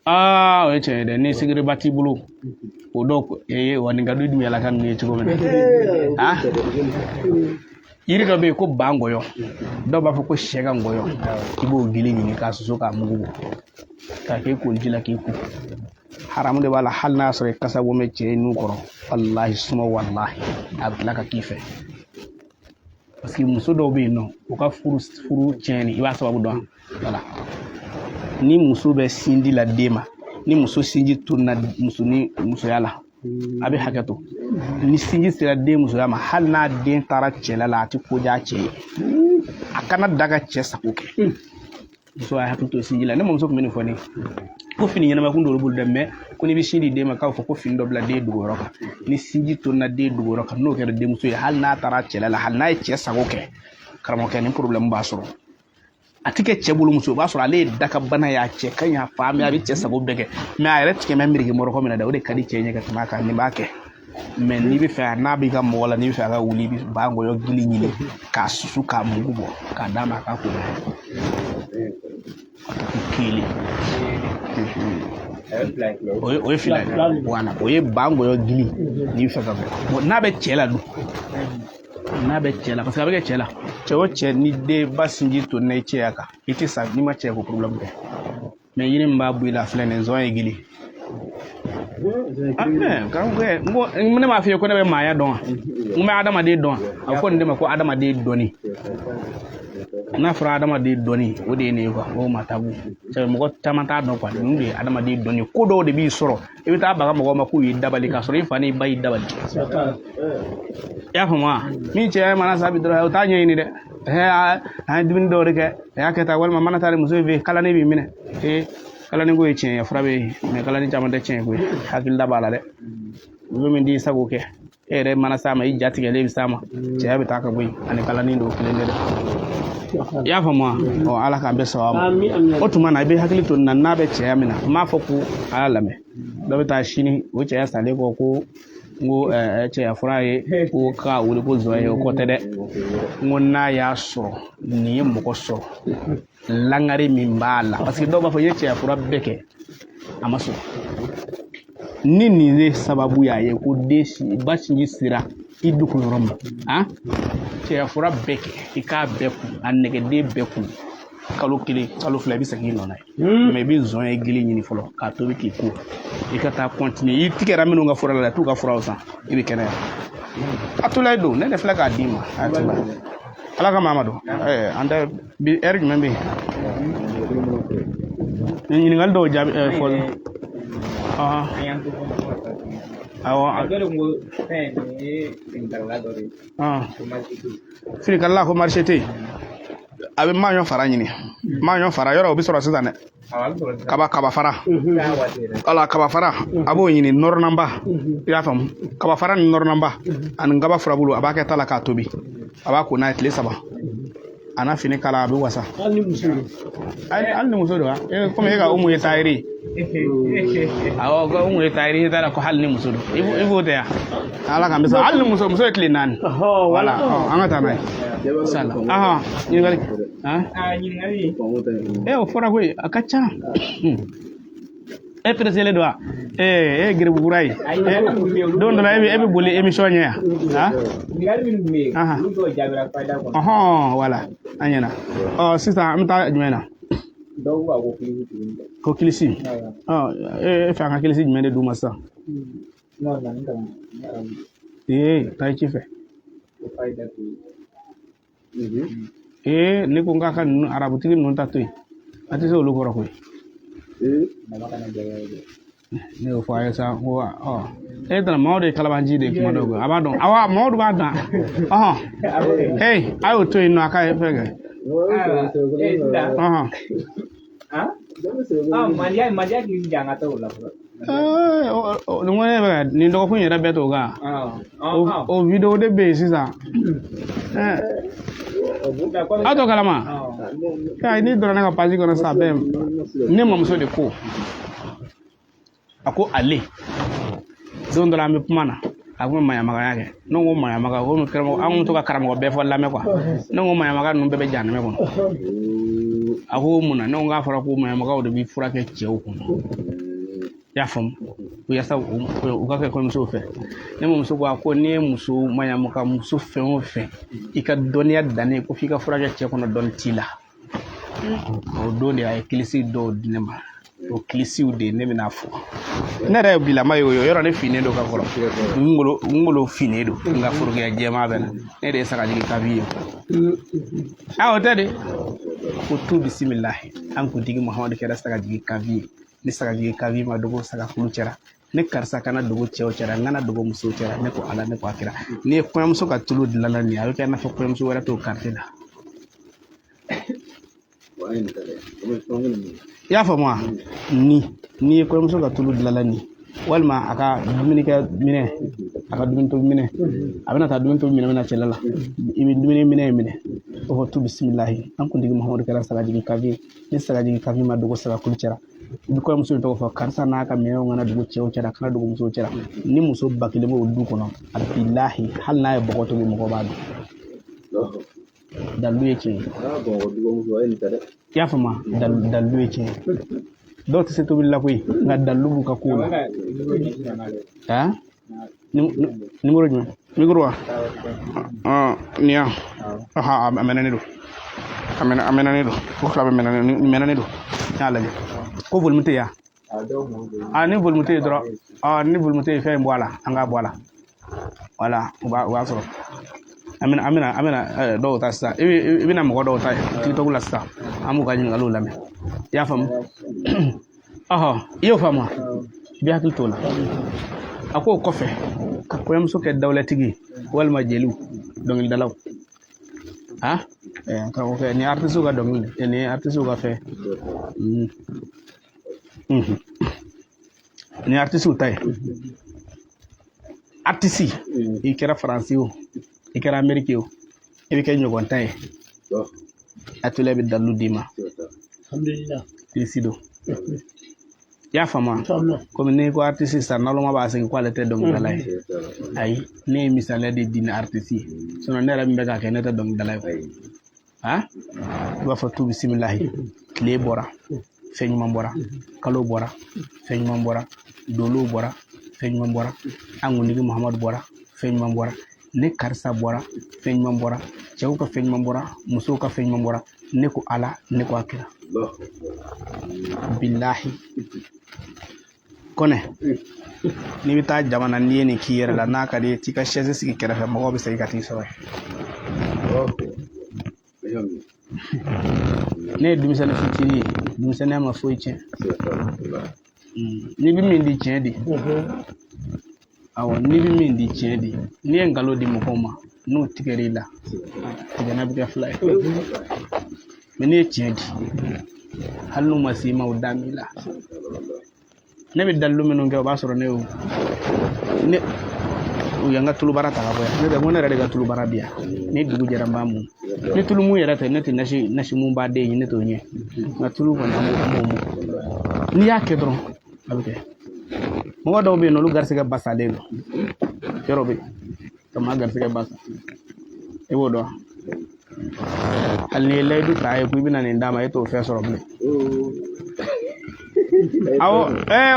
Aa, o ye tiɲɛ ye dɛ. Ni sigiriba t'i bolo, o dɔw ee wa nin ka di dun yala ka ninnu ye cogo min na. Ah, yiri dɔ bɛ yen ko ba ngɔyɔ, dɔw b'a fɔ ko sɛ ka ngɔyɔ. I b'o gili ɲini k'a susu k'a mugu bɔ k'a kɛ koliji la k'i ko. Haramu de b'a la, hali n'a sɔrɔ i kasa bɔ bɛ cɛ nun kɔrɔ, walahi suma, walahi, a bɛ tila ka k'i fɛ. Parce que muso dɔw bɛ yen nɔ, u ka furu tiɲɛni, i b'a sababu dɔn. Wala ni muso bɛ sinji la den ma, ni muso sinji tununa muso ni musoya la, a bɛ hakɛ to. Ni sinji sera den musoya ma, hali n'a den taara cɛla la, a tɛ ko diya cɛ ye, a kana da ka cɛ sago kɛ. Muso y'a hakili to sinji la. Ne mamuso tun bɛ nin fɔ ne ye ko fini ɲɛnama kun t'olu bolo dɛ, mais ko n'i bɛ sin di den ma, k'a fɔ ko fini dɔ bila den dogoyɔrɔ kan. Ni sinji tununa den dogoyɔrɔ kan, n'o kɛra denmuso ye, hali n'a taara cɛla la, hali n'a ye cɛ sago kɛ, karamɔgɔkɛ, ni problème b'a sɔrɔ. A ti kɛ cɛ bolo muso, o b'a sɔrɔ ale ye dakabana ye, a cɛ ka ɲi, a fa, mais a bɛ cɛ sago bɛɛ kɛ, mais a yɛrɛ tigɛ bɛ miriki mɔrɔkɔ min na dɛ, o de ka di cɛ ɲɛ ka tɛmɛ a kan. Nin b'a kɛ, mais n'i bɛ fɛ n'a b'i ka mɔgɔ la, n'i bɛ fɛ a ka wuli, i bɛ ba ngɔyɔ gili ɲini k'a susu k'a mugu bɔ k'a d'a ma, a k'a ko a ka kelen. O ye fila ye, wala o ye ba ngɔyɔ gili. N'i bɛ fɛ ka bɔ, n'a bɛ cɛ la dun, n'a bɛ cɛ la, parce que a bɛ kɛ cɛ la, cɛ o cɛ ni den ba sinji tonna i cɛya kan, i tɛ sa n'i ma cɛ ko problème kɛ. Mais yiri min b'a bɔ i la filɛ nin zɔn ye gili. Karamɔgɔkɛ, n ko ne m'a f'i ye ko ne bɛ maaya dɔn wa? N bɛ adamaden dɔn. A bɛ fɔ nin de ma ko adamaden dɔnni. N'a fɔra adamaden dɔnni, o de ye nin ye quoi. O ma tabu, mɔgɔ caman t'a dɔn quoi. Ninnu de ye adamaden dɔnni. Ko dɔw de b'i sɔrɔ, i bɛ taa baga mɔgɔw ma k'u y'i dabali, k'a sɔrɔ i fa n'i ba y'i dabali. I y'a faamu wa? Min cɛ mana sa bi dɔrɔn, o t'a ɲɛɲini dɛ. An ye dumuni dɔw de kɛ, a y'a kɛ tan, walima mana taa ni muso in fɛ yen, kalani b'i minɛ. Kalani ko ye tiɲɛ ye, fura bɛ yen, mais kalani caman tɛ tiɲɛ ko ye. Hakilila b'a la dɛ. Muso min t'i sago kɛ, e yɛrɛ mana s'a ma, i ja tigɛlen bɛ s'a ma, cɛya bɛ taa ka bɔ yen, ani kalani don kelen de dɛ. I y'a faamu wa? Ɔ, Ala k'an bɛɛ sababu ma. O tuma na, i bɛ hakili to nin na, n'a bɛ cɛya min na, n m'a fɔ ko a y'a lamɛn. Dɔ bɛ taa sini o cɛya salen kɔ, ko n ko cɛya fura ye ko k'a wele ko zɔn ye, o kɔ tɛ dɛ. N ko n'a y'a sɔrɔ nin ye mɔgɔ sɔrɔ, langari min b'a la, parce que dɔw b'a fɔ i ye cɛya fura bɛɛ kɛ, a ma sɔrɔ. Ni nin ye sababu y'a ye ko den ba sinji sera i dogo yɔrɔ ma, a cɛya fura bɛɛ kɛ, i k'a bɛɛ kun, a nɛgɛden bɛɛ kun, kalo kelen, kalo fila, i bɛ segin i nɔ na ye. Mais i bɛ zɔn ye gili ɲini fɔlɔ k'a tobi k'i ko, i ka taa continuer. I tigɛra minnu ka fura la, t'u ka furaw san, i bɛ kɛnɛya. A tola don, ne de filɛ k'a d'i ma. A tola Ala ka maa ma don. An tɛ bi ɛri jumɛn bɛ yen? Ɲininkali dɔw jaabi fɔlɔ. Awɔ. Finikalala ko marché tɛ yen. A bɛ maɲɔ fara ɲini, maɲɔ fara yɔrɔ o bɛ sɔrɔ sisan dɛ. Kaba fara, wala kaba fara, a b'o ɲini nɔrɔnaba. I y'a faamu? Kaba fara ni nɔrɔnaba ani kaba furabulu, a b'a kɛ ta la k'a tobi, a b'a ko n'a ye tile 3, a n'a fini kala, a bɛ wasa. Hali ni muso don. Hali ni muso don wa? Komi e ka Umu ye tayiri ye. Awɔ, ko Umu ye tayiri ye, t'a la ko hali ni muso don. I b'o tɛ yan. Ala k'an bɛ sa. Hali ni muso, muso ye tile 4. Wala, an ka taa n'a ye. Inshallah. Ahan, ɲininkali. Han? Ɲininkali. O fɔra koyi, a ka ca. E pereselen don wa? Ee, e ye geribu kura ye. Don dɔ la e bɛ boli émission ɲɛ yan. Ɲininkali minnu tun bɛ yen, olu dɔw jaabira fayida kɔnɔ. Ɔhɔn, wala an ɲɛna. Ɔ sisan an bɛ taa jumɛn na? Dɔw ko ko kilisi tuguni. Ko kilisi. Ɔ e fɛ an ka kilisi jumɛn de d'u ma sisan? Non, na ni kalan. Ee, taa i ci fɛ. O fayida to yen. Ee, ne ko n k'a ka ninnu arabutigi ninnu ta to yen. A tɛ se olu kɔrɔ koyi. Ne y'o fɔ a ye sa, ko ɔ e tɛna maaw de ye kalabanci de ye kuma dɔw kɛ, a b'a dɔn, awa maaw de b'a dɔn. Ɔhɔn, ee, a y'o to yen nɔ, a ka fɛn kɛ. Ɔhɔn. Mandiya k'i jan ka taa o la fɔlɔ. Ee, nin ko ne bɛ ka nin dɔgɔkun yɛrɛ bɛɛ t'o kan. O vidéo de bɛ yen sisan. Aw t'o kalama? Ayi, n'i donna ne ka page kɔnɔ sisan, a bɛɛ ne mamuso de ko. A ko ale don dɔ la an bɛ kuma na, a ko maɲamagaya kɛ. Ne ko maɲamaga, ko karamɔgɔ, an kun to ka karamɔgɔ bɛɛ fɔ lamɛn kuwa. Ne ko maɲamaga ninnu bɛɛ bɛ jahanɛmɛ kɔnɔ. A ko mun na? Ne ko k'a fɔra ko maɲamagaw de bɛ furakɛ cɛw kun. I y'a faamu? Yaasa u ka kɛ kɔɲɔmusow fɛ. Ne mamuso ko a ko n'i ye muso maɲamaga muso fɛn o fɛn, i ka dɔnniya dannen ko f'i ka furakɛ cɛ kɔnɔ, dɔnni t'i la. O don de a ye kilisi dɔw di ne ma. O kilisiw de ne bɛna fɔ. Ne yɛrɛ ye bilama ye o ye, yɔrɔ ne finnen don ka kɔrɔ. N ngolo finnen don, n ka forokiya jɛman bɛ na. Ne de ye sagajigi kabi ye. A o tɛ de. Ko tu bisimilahi, an kuntigi Muhamadu kɛra sagajigi kabi ye. Ni sagajigi kabi ma dogo saga kulu cɛra. Ne karisa kana dogo cɛw cɛra, n kana dogo musow cɛra. Ne ko Ala, ne ko a kira. N'i ye kɔɲɔmuso ka tulu dilanna nin ye, a bɛ kɛ i n'a fɔ kɔɲɔmuso wɛrɛ t'o quartier la. I y'a faamu wa? Ni n'i ye kɔɲɔmuso ka tulu dilanna nin, walima a ka dumunikɛ minɛ, a ka dumuni tobi minɛ, a bɛna taa dumuni tobi minɛ min na cɛla la, i bɛ dumuni minɛ in minɛ, o fɔ tu bisimilahi, an kuntigi Muhamadu kɛra sagajigi kabi ye. Ni sagajigi kabi ma dogo saga kulu cɛra, i bɛ kɔɲɔmuso in tɔgɔ fɔ, karisa n'a ka minɛnw kana dogo cɛw cɛla, a kana dogo musow cɛla. Ni muso 1000 b'o du kɔnɔ, a bilahi, hali n'a ye bɔgɔ tobi, mɔgɔ b'a dun. Dalu ye tiɲɛ ye. I y'a faamu? Dalu ye tiɲɛ ye. Dɔw tɛ se tobili la koyi, nka dalu b'u ka kow la. Nimoro jumɛn? Micro wa? Nin ya. A mɛnɛ ne don. A mɛnɛ ne don. Ko fila bɛ mɛnɛ ne don. N y'a lajɛ. Ko volume tɛ yan. A ni volume tɛ yen dɔrɔn. Ni volume tɛ yen, fɛn in bɔ a la. An k'a bɔ a la. Wala, o b'a sɔrɔ. An bɛna dɔw ta sisan. I bɛna mɔgɔ dɔw ta TikTok la sisan. An b'u ka ɲininkaliw lamɛn. I y'a faamu? Ɔhɔ, i y'o faamu wa? I bɛ hakili t'o la. A k'o kɔfɛ, ka kɔɲɔmuso kɛ dawulatigi ye walima jeliw, dɔnkilidalaw. Karamɔgɔkɛ, nin ye artiste ka dɔnkili de, nin ye artiste ka fɛn. Nin ye artiste ta ye. Artiste, i kɛra Faransi o, i kɛra Amérique o, i bɛ kɛ ɲɔgɔn ta ye. A tula bɛ dalilu d'i ma. Alhamdulillah. Kilisi don. I y'a faamu wa? Komi n'i ko artiste sisan, naloma b'a segin k'ale tɛ dɔnkilidala ye. Ayi, ne ye misaliya de di ni artiste ye. Sinon ne yɛrɛ min bɛ k'a kɛ, ne tɛ dɔnkilidala ye. I b'a fɔ tu bisimilahi, tile bɔra, fɛn ɲuman bɔra, kalo bɔra, fɛn ɲuman bɔra, dolow bɔra, fɛn ɲuman bɔra, an kuntigi Muhamadu bɔra, fɛn ɲuman bɔra, ne karisa bɔra, fɛn ɲuman bɔra, cɛw ka fɛn ɲuman bɔra, musow ka fɛn ɲuman bɔra, ne ko Ala, ne ko a kira. Bilahi. Kɔnɛ, n'i bɛ taa jamana n'i ye nin k'i yɛrɛ la, n'a ka di ye, t'i ka chaise sigi kɛrɛfɛ, mɔgɔw bɛ segin ka t'i sɔrɔ yen. Ne ye denmisɛnnin fitinin ye, denmisɛnninya ma foyi tiɲɛ. N'i bɛ min di tiɲɛ di. Awɔ, n'i bɛ min di tiɲɛ di. N'i ye nkalon di mɔgɔw ma, n'o tigɛr'i la, tigɛnna bɛ kɛ fila ye. Mɛ n'i ye tiɲɛ di, hali n'u ma s'i ma, o da b'i la. Ne bɛ dalilu minnu kɛ, o b'a sɔrɔ ne y'o ne u y'an ka tulubara ta ka bɔ yan. Ne tɛ ko ne yɛrɛ de ka tulubara bi yan. Ni dugu jɛra n b'a mun. Ni tulu mun yɛrɛ tɛ, ne tɛ nasi mun b'a den ye, ne t'o ɲɛ. Nka tulu kɔni an b'o mun. N'i y'a kɛ dɔrɔn, a bɛ kɛ. Mɔgɔ dɔw bɛ yen nɔ, olu garisɛgɛ basalen don. Yɔrɔ bɛ yen, ka maa garisɛgɛ basa. I b'o dɔn. Hali n'i ye layidu ta a ye ko i bɛna nin d'a ma, e t'o fɛn sɔrɔ bilen. Awɔ,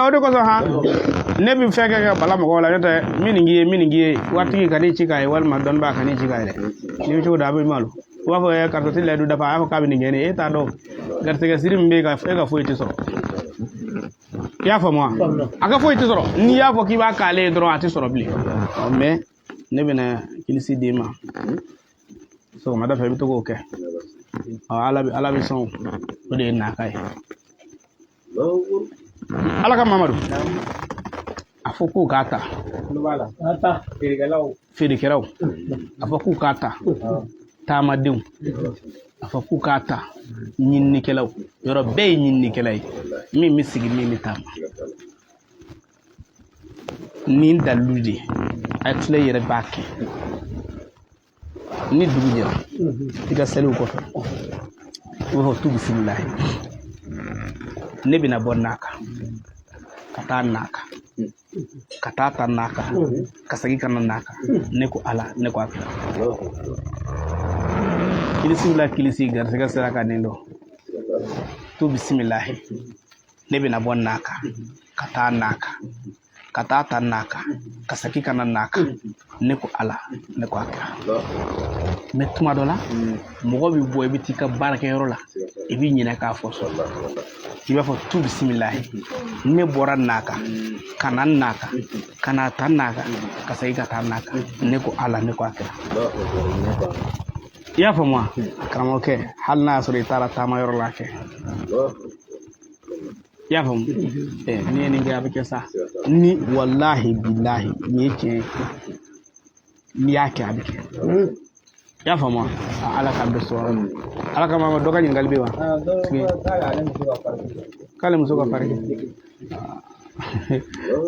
o de kosɔn han ne bɛ fɛn kɛ ka bala mɔgɔw la, n'o tɛ min nin k'i ye, min nin k'i ye, waritigi ka n'i ci k'a ye walima dɔnnibaa ka n'i ci k'a ye dɛ. N'i bɛ cogo dɔn a bɛ malo. U b'a fɔ karisa tɛ layidu dafa, a y'a fɔ k'a bɛ nin kɛ ne ye, e t'a dɔn. Garisɛgɛ siri min bɛ e ka foyi tɛ sɔrɔ. I y'a faamu wa? A ka foyi tɛ sɔrɔ. N'i y'a fɔ k'i b'a k'ale ye dɔrɔn a tɛ sɔrɔ bilen. Mɛ ne bɛna kilisi d'i ma sɔgɔmada fɛ, i bɛ to k'o kɛ. Ala bɛ sɔn, o de ye naka ye. Ala ka Mamadu a fɔ k'u k'a ta, feerekɛlaw a fɔ k'u k'a ta, taamadenw a fɔ k'u k'a ta, ɲininikɛlaw, yɔrɔ bɛɛ ye ɲininikɛla ye, min bɛ sigi min bɛ taama. Nin dalilu de ye, a tila i yɛrɛ b'a kɛ. Ni dugu jɛra i ka seliw kɔfɛ, i b'a fɔ tu bisimilahi, ne bɛna bɔ naka ka taa naka ka taa ta naka ka segin ka na naka, ne ko Ala, ne ko a kira. Kilisi la kilisi garisɛgɛ sera ka nin dɔn. Tu bisimilahi, ne bɛna bɔ naka ka taa naka ka taa ta naka ka segin ka na naka, ne ko Ala, ne ko a kira. Mɛ tuma dɔ la mɔgɔ bɛ bɔ, i bɛ t'i ka baarakɛyɔrɔ la, i b'i ɲinɛ k'a fɔ so, i b'a fɔ tu bisimilahi, ne bɔra naka ka na naka ka na ta naka ka segin ka taa naka, ne ko Ala, ne ko a kira. I y'a faamu wa karamɔgɔkɛ? Hali n'a y'a sɔrɔ i taara taama yɔrɔ la kɛ, i y'a faamu? N'i ye nin kɛ a bɛ kɛ sa. Ni walahi bilahi nin ye tiɲɛ ye, n'i y'a kɛ a bɛ kɛ. I y'a faamu wa? Ala k'an bɛɛ sɔrɔ. Ala kama dɔ ka ɲininkali bɛ wa? K'ale muso ka farin.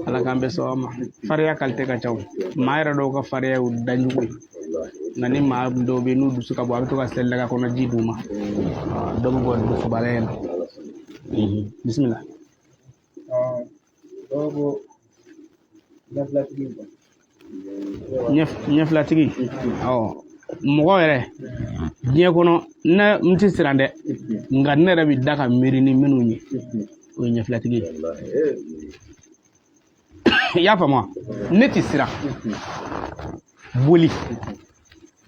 Ala k'an bɛɛ sɔn a ma. Farinya kalite ka ca o. Maa yɛrɛ dɔw ka farinya y'u danjugu ye. Nka ni maa dɔw bɛ yen n'u dusu ka bon, a bɛ to ka seli daga kɔnɔ ji d'u ma. Dɔ bɛ bɔ dusubala in na. Bisimila. Dɔw ko ɲɛfilatigi. Ɲɛfilatigi. Awɔ. Mɔgɔ yɛrɛ diɲɛ kɔnɔ, ne n tɛ siran dɛ, nka ne yɛrɛ bɛ da ka miiri ni minnu ye, o ye ɲɛfilatigi ye. I y'a faamu wa? Ne tɛ siran boli,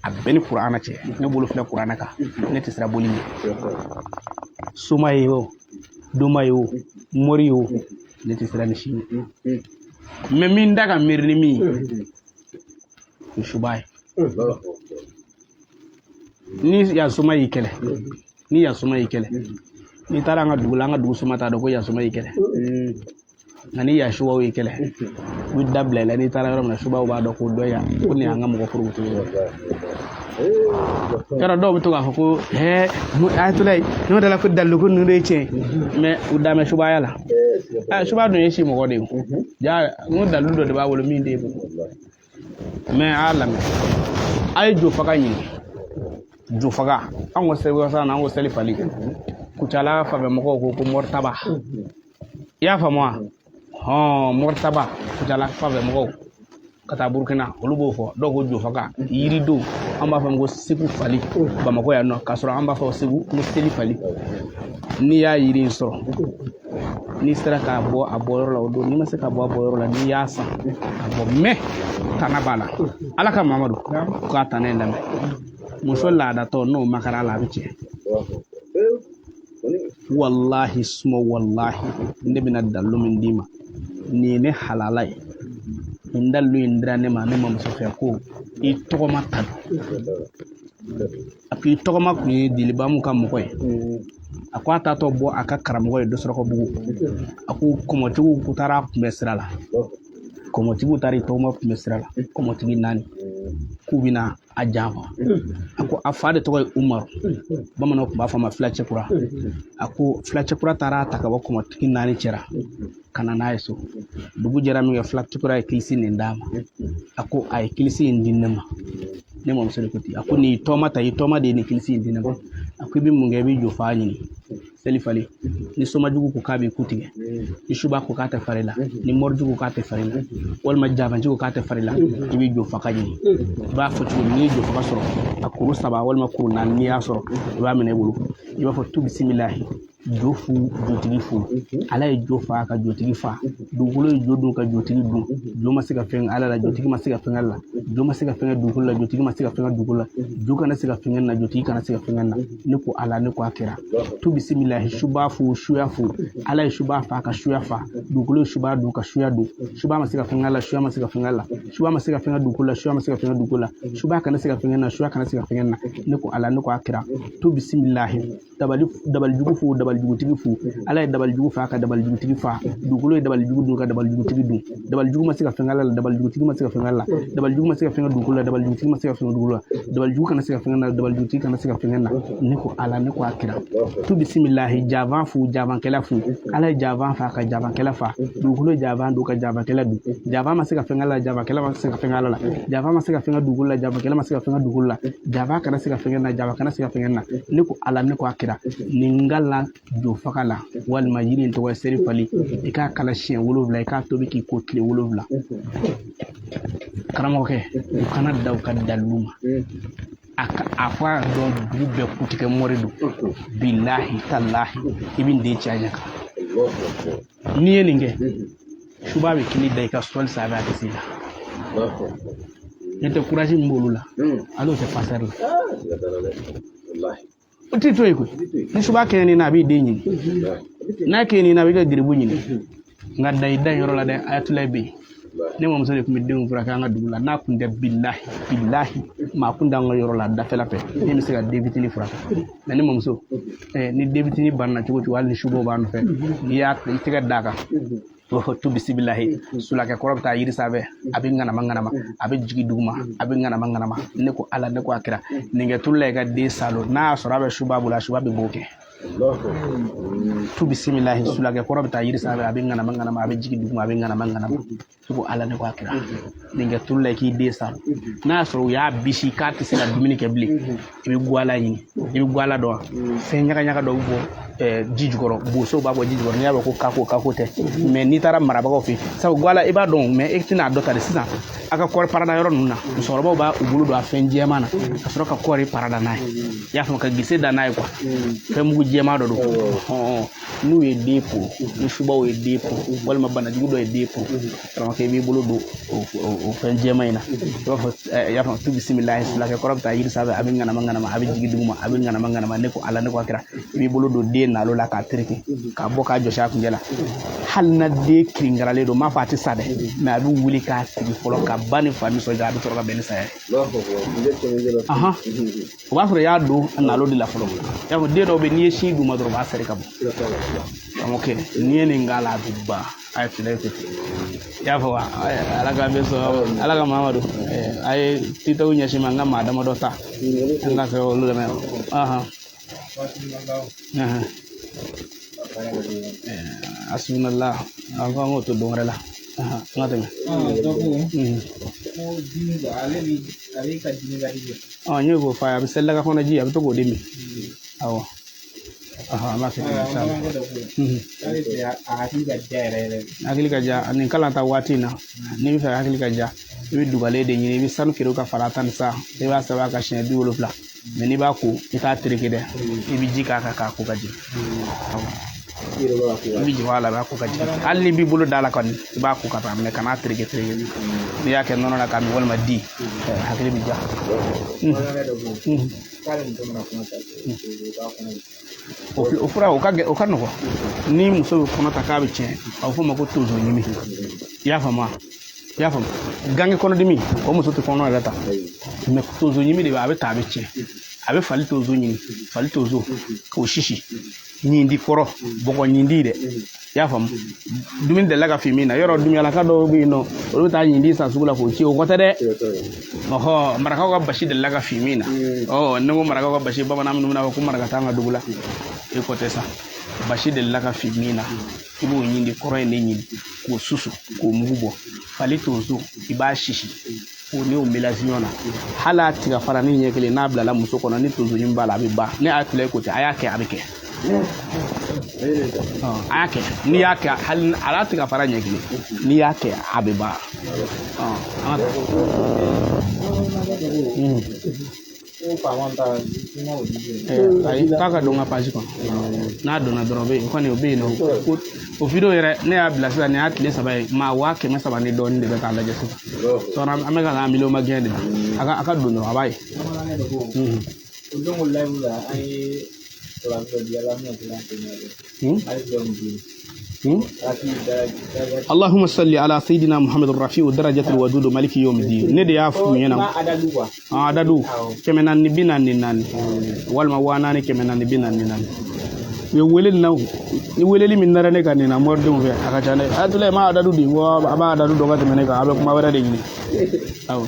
a bɛɛ ni kuranɛ cɛ, ne bolo filɛ kuranɛ kan, ne tɛ siran boli ɲɛ. Soma ye o, doma ye o, mori ye o, ne tɛ siran ni si ye. Mɛ min da ka miiri ni min ye, o ye suba ye. Ni yan soma y'i kɛlɛ, ni yan soma y'i kɛlɛ, n'i taara an ka dugu la, an ka dugu soma t'a dɔn ko yan soma y'i kɛlɛ. Nka ni yan subaw y'i kɛlɛ, u bɛ da bila i la. N'i taara yɔrɔ min na, subaw b'a dɔn k'o dɔn yan, ko nin y'an ka mɔgɔ forokoto ye. Yɔrɔ dɔw bɛ to k'a fɔ ko ayatollah n'o da la ko dalilu ko ninnu de ye tiɲɛ ye, mɛ u dan bɛ subaya la. Suba dun ye si mɔgɔ de ye. Ja n ko dalilu dɔ de b'a bolo min t'e bolo. Mɛ a y'a lamɛn, a ye jofaga ɲini. Jofaga, an ko seli wasa na, an ko seli fali. Kucala fanfɛ mɔgɔw ko ko mɔritaba. I y'a faamu wa? Hɔn, mɔritaba, Kucala fanfɛ mɔgɔw ka taa Burukina, olu b'o fɔ. Dɔw ko jofaga, yiridenw, an b'a fɔ ko segu fali Bamakɔ yan nɔ, k'a sɔrɔ an b'a fɔ Segu ko seli fali. N'i y'a yiri in sɔrɔ, n'i sera k'a bɔ a bɔyɔrɔ la o don, n'i ma se k'a bɔ a bɔyɔrɔ la, n'i y'a san a bɔ, mɛ tana b'a la. Ala ka Mamadu k'a tana in lamɛn. Muso laadatɔ n'o makara la, a bɛ tiɲɛ. Walahi suma walahi, ne bɛna dalilu min d'i ma, nin ye ne halala ye. Nin dalilu in dira ne ma ne mamuso fɛ ko i tɔgɔma ta don. A ko i tɔgɔma kun ye Dilibamu ka mɔgɔ ye. A ko a taatɔ bɔ a ka karamɔgɔ ye Dɔsɔrɔkɔbugu. A ko kɔmɔtigiw ko taara a kunbɛ sira la. Kɔmɔtigiw taara i tɔgɔma kunbɛ sira la. Kɔmɔtigi naani k'u bɛna a janfa. A ko a fa de tɔgɔ ye Umaru. Bamananw tun b'a fɔ a ma filacɛkura. A ko filacɛkura taara a ta ka bɔ kɔmɔtigi naani cɛra ka na n'a ye so. Dugu jɛra min kɛ, filacɛkura ye kilisi nin d'a ma. A ko a ye kilisi in di ne ma. Ne mamuso de ko ten. A ko n'i tɔgɔma ta, i tɔgɔma de ye nin kilisi in di ne ma. A ko i bɛ mun kɛ, i bɛ jofa ɲini. Seli fali. Ni somajugu ko k'a b'i ku tigɛ, ni suba ko k'a tɛ fari la, ni morijugu ko k'a tɛ fari la, walima jabanci ko k'a tɛ fari la, i bɛ jofaga ɲini. I b'a fɔ cogo min, n'i ye jofaga sɔrɔ, a kuru saba walima kuru naani, n'i y'a sɔrɔ, i b'a minɛ i bolo. I b'a fɔ tu bisimilahi, Jo fu jotigi fu. Ala ye jo fa ka jotigi fa. Dugukolo ye jo dun ka jotigi dun. Jo ma se ka fɛn ala la, jotigi ma se ka fɛn ala la. Jo ma se ka fɛn dugukolo la, jotigi ma se ka fɛn dugukolo la. Jo kana se ka fɛn na, jotigi kana se ka fɛn na. Ne ko ala, ne ko a kɛra. Tu bisimilahi, suba fu suya fu. Ala ye suba fa ka suya fa. Dugukolo ye suba dun ka suya dun. Suba ma se ka fɛn ala la, suya ma se ka fɛn ala la. Suba ma se ka fɛn dugukolo la, suya ma se ka fɛn dugukolo la. Suba kana se ka fɛn na, suya kana se ka fɛn na. Ne ko ala, ne ko a kɛra. Tu bisimilahi, dabalijugu fu dabalijugutigi fu. Ala ye dabalijugu fa ka dabalijugutigi fa. Dugukolo ye dabalijugu dun ka dabalijugutigi dun. Dabalijugu ma se ka fɛn ala la, dabalijugutigi ma se ka fɛn ala la. Dabalijugu ma se ka fɛn dugukolo la, dabalijugutigi ma se ka fɛn dugukolo la. Dabalijugu kana se ka fɛn na, dabalijugutigi kana se ka fɛn na. Ne ko ala, ne ko a kira. Tu bisimilahi, javan fu javankɛla fu. Ala ye javan fa ka javankɛla fa. Dugukolo ye javan dun ka javankɛla dun. Javan ma se ka fɛn ala la, javankɛla ma se ka fɛn ala la. Javan ma se ka fɛn dugukolo la, javankɛla ma se ka fɛn dugukolo la. Javan kana se ka fɛn na, javan kana se ka fɛn na. Ne ko ala, ne ko a kira. Nin ka la jo faga la walima yiri in tɔgɔ ye seri fali, i k'a kala siɲɛ 7, i k'a tobi k'i ko tile 7. Karamɔgɔkɛ, u kana da u ka dalilu ma. A fɔ a dɔn dugu bɛɛ kutigɛ mɔri don. Bilahi talahi, i bɛ nin den ci a ɲɛ kan. N'i ye nin kɛ, suba bɛ kini da i ka sɔli sanfɛ, a tɛ s'i la. N'o tɛ courage min b'olu la, hali o tɛ pasɛri la. O t'i to yen koyi. Ni suba kɛɲɛ na, a b'i den ɲini. N'a kɛɲɛ na, a b'i ka geribu ɲini. Nka da i da yɔrɔ la dɛ, ayatulayi bɛ yen. Ne mamuso de tun bɛ denw furakɛ an ka dugu la. N'a kun tɛ bilahi bilahi, maa kun t'an ka yɔrɔ la dafɛla fɛ min bɛ se ka den fitinin furakɛ. Mɛ ne mamuso, ni den fitinin banna cogo cogo, hali ni subaw b'a nɔfɛ, n'i y'a i tɛgɛ d'a kan, tu bisimilahi, sulakɛ kɔrɔ bɛ taa yiri sanfɛ, a bɛ ŋanama ŋanama, a bɛ jigin duguma, a bɛ ŋanama ŋanama. Ne ko ala, ne ko a kira. Nin kɛ tulu la i ka den salo, n'a y'a sɔrɔ a bɛ suba bolo, a suba bɛ b'o kɛ. Tu bisimilahi, sulakɛ kɔrɔ bɛ taa yiri sanfɛ, a bɛ ŋanama ŋanama, a bɛ jigin duguma, a bɛ ŋanama ŋanama. Ne ko ala, ne ko a kira. Nin kɛ tulu la i k'i den salo, n'a y'a sɔrɔ u y'a bisi k'a tɛ se ka dumuni kɛ bilen, i bɛ guwala ɲini. I bɛ guwala dɔn wa? Fɛn ɲaga ɲaga dɔ bɛ bɔ ji jukɔrɔ, bosow b'a bɔ ji jukɔrɔ. N'i y'a mɛn ko kako kako tɛ, mɛ n'i taara marabagaw fɛ yen, sabu guwala i b'a dɔn, mɛ e tɛna a dɔ ta de. Sisan a ka kɔɔri parada yɔrɔ ninnu na, musokɔrɔbaw b'a u bolo don a fɛn jɛman na ka sɔrɔ ka kɔɔri parada n'a ye. I y'a faamu, ka gese da n'a ye kuwa. Fɛn mugu jɛman dɔ don. N'u ye den ko, ni subaw ye den ko, walima banajugu dɔ ye den ko, karamɔgɔkɛ, i b'i bolo don o fɛn jɛman in na, i b'a fɔ, i y'a faamu, tu bisimilahi, sulakɛ kɔrɔ bɛ taa yiri sanfɛ, a bɛ ŋanama ŋanama, a bɛ jigin duguma, a bɛ ŋanama ŋanama. Ne ko ala, ne ko a kira. I b'i bolo don den nalo la k'a tereke, k'a bɔ k'a jɔsi a kunjɛ la. Hali na den kirinkaralen don, n m'a fɔ a tɛ sa dɛ, mɛ a bɛ wuli k'a sigi fɔlɔ ka ba ni fa nisɔndiya, a bɛ sɔrɔ ka bɛn ni saya ye. O b'a sɔrɔ i y'a don nalo de la fɔlɔ. I y'a fɔ den dɔw bɛ yen, n'i ye sin d'u ma dɔrɔn, u b'a sɛri ka bɔ. Karamɔgɔkɛ, n'i ye nin k'a la, a bɛ ban. A ye filɛ ten, i y'a fɔ wa? Ala k'an bɛ sɔn, ala ka Mamadu a ye titaw ɲɛsin ma. N ka maa damadɔ ta, an ka sɔrɔ olu lamɛn. Asubunala, an ko an k'o to don wɛrɛ la. An ka tɛmɛ. N y'o fɔ a ye, a bɛ seli kɔnɔ ji, a bɛ to k'o de min. Awɔ. An b'a kɛ ten. Hakili ka ja nin kalan ta waati in na. N'i bɛ fɛ hakili ka ja, i bɛ dugalen de ɲini, i bɛ sanu kilo ka fara tan ni sa, i b'a sɛbɛn a kan siɲɛ 70. Mɛ n'i b'a ko, i t'a tereke dɛ, i bɛ ji k'a kan k'a ko ka jigin. I bɛ jigin a la, i b'a ko ka jigin. Hali n'i b'i bolo da la kɔni, i b'a ko ka taa, mɛ kan'a tereke tereke. N'i y'a kɛ nɔnɔ la k'a min walima di, hakili bɛ ja. O fura o ka o ka nɔgɔn. Ni muso bɛ kɔnɔ ta k'a bɛ tiɲɛ, a bɛ f'o ma ko tonso ɲimi. I y'a faamu wa? I y'a faamu, gange kɔnɔdimi, o muso tɛ kɔnɔ yɛrɛ ta, mɛ tonso ɲimi de bɛ a bɛ ta, a bɛ tiɲɛ. A bɛ fali tonso ɲini, fali tonso k'o sisi ɲindi kɔrɔ, bɔgɔ ɲindi dɛ. I y'a faamu, dumuni delila ka fin min na, yɔrɔ dumuyalaka dɔw bɛ yen nɔ, olu bɛ taa ɲindi san sugu la k'o ci, o kɔ tɛ dɛ. Ɔhɔ, marakaw ka basi delila ka fin min na. Ɔ, ne ko marakaw ka basi, bamanan minnu bɛna fɔ ko maraka t'an ka dugu la, e kɔ tɛ sa. Basi delila ka fin min na, i b'o ɲindi kɔrɔ in de ɲini k'o susu k'o mugu bɔ. Fali tonso, i b'a sisi k'o n'o melasi ɲɔgɔn na. Hali a tiga fara ni ɲɛ kelen, n'a bilala muso kɔnɔ, ni tonso ɲimi b'a la, a bɛ ban. Ne y'a tila ko ten, a y'a kɛ, a bɛ kɛ. A y'a kɛ, n'i y'a kɛ, hali a la tiga fara ɲɛ kelen, n'i y'a kɛ, a bɛ ban. An ka taa. Ayi, k'a ka don n ka page kɔnɔ. N'a donna dɔrɔn o bɛ yen, o kɔni o bɛ yen nɔ. O vidéo yɛrɛ ne y'a bila sisan, nin y'a tile 3 ye, maa 300,000 ni dɔɔnin de bɛ k'a lajɛ sisan. Sɔrɔ an bɛ ka k'an miliyɔn ma gɛn de la. A ka don dɔrɔn a b'a ye. O don o live la an ye اللهم صل على سيدنا محمد الرفيع درجة الودود مالك يوم الدين. Ne de y'a f'u ɲɛna. Adadu 444 walima 4444. U ye weleli na, ni weleli min nara ne kan nin na moridenw fɛ a ka ca dɛ. Ayatollah ma adadu di, ko a b'a adadu dɔn ka tɛmɛ ne kan, a bɛ kuma wɛrɛ de ɲini. Awɔ.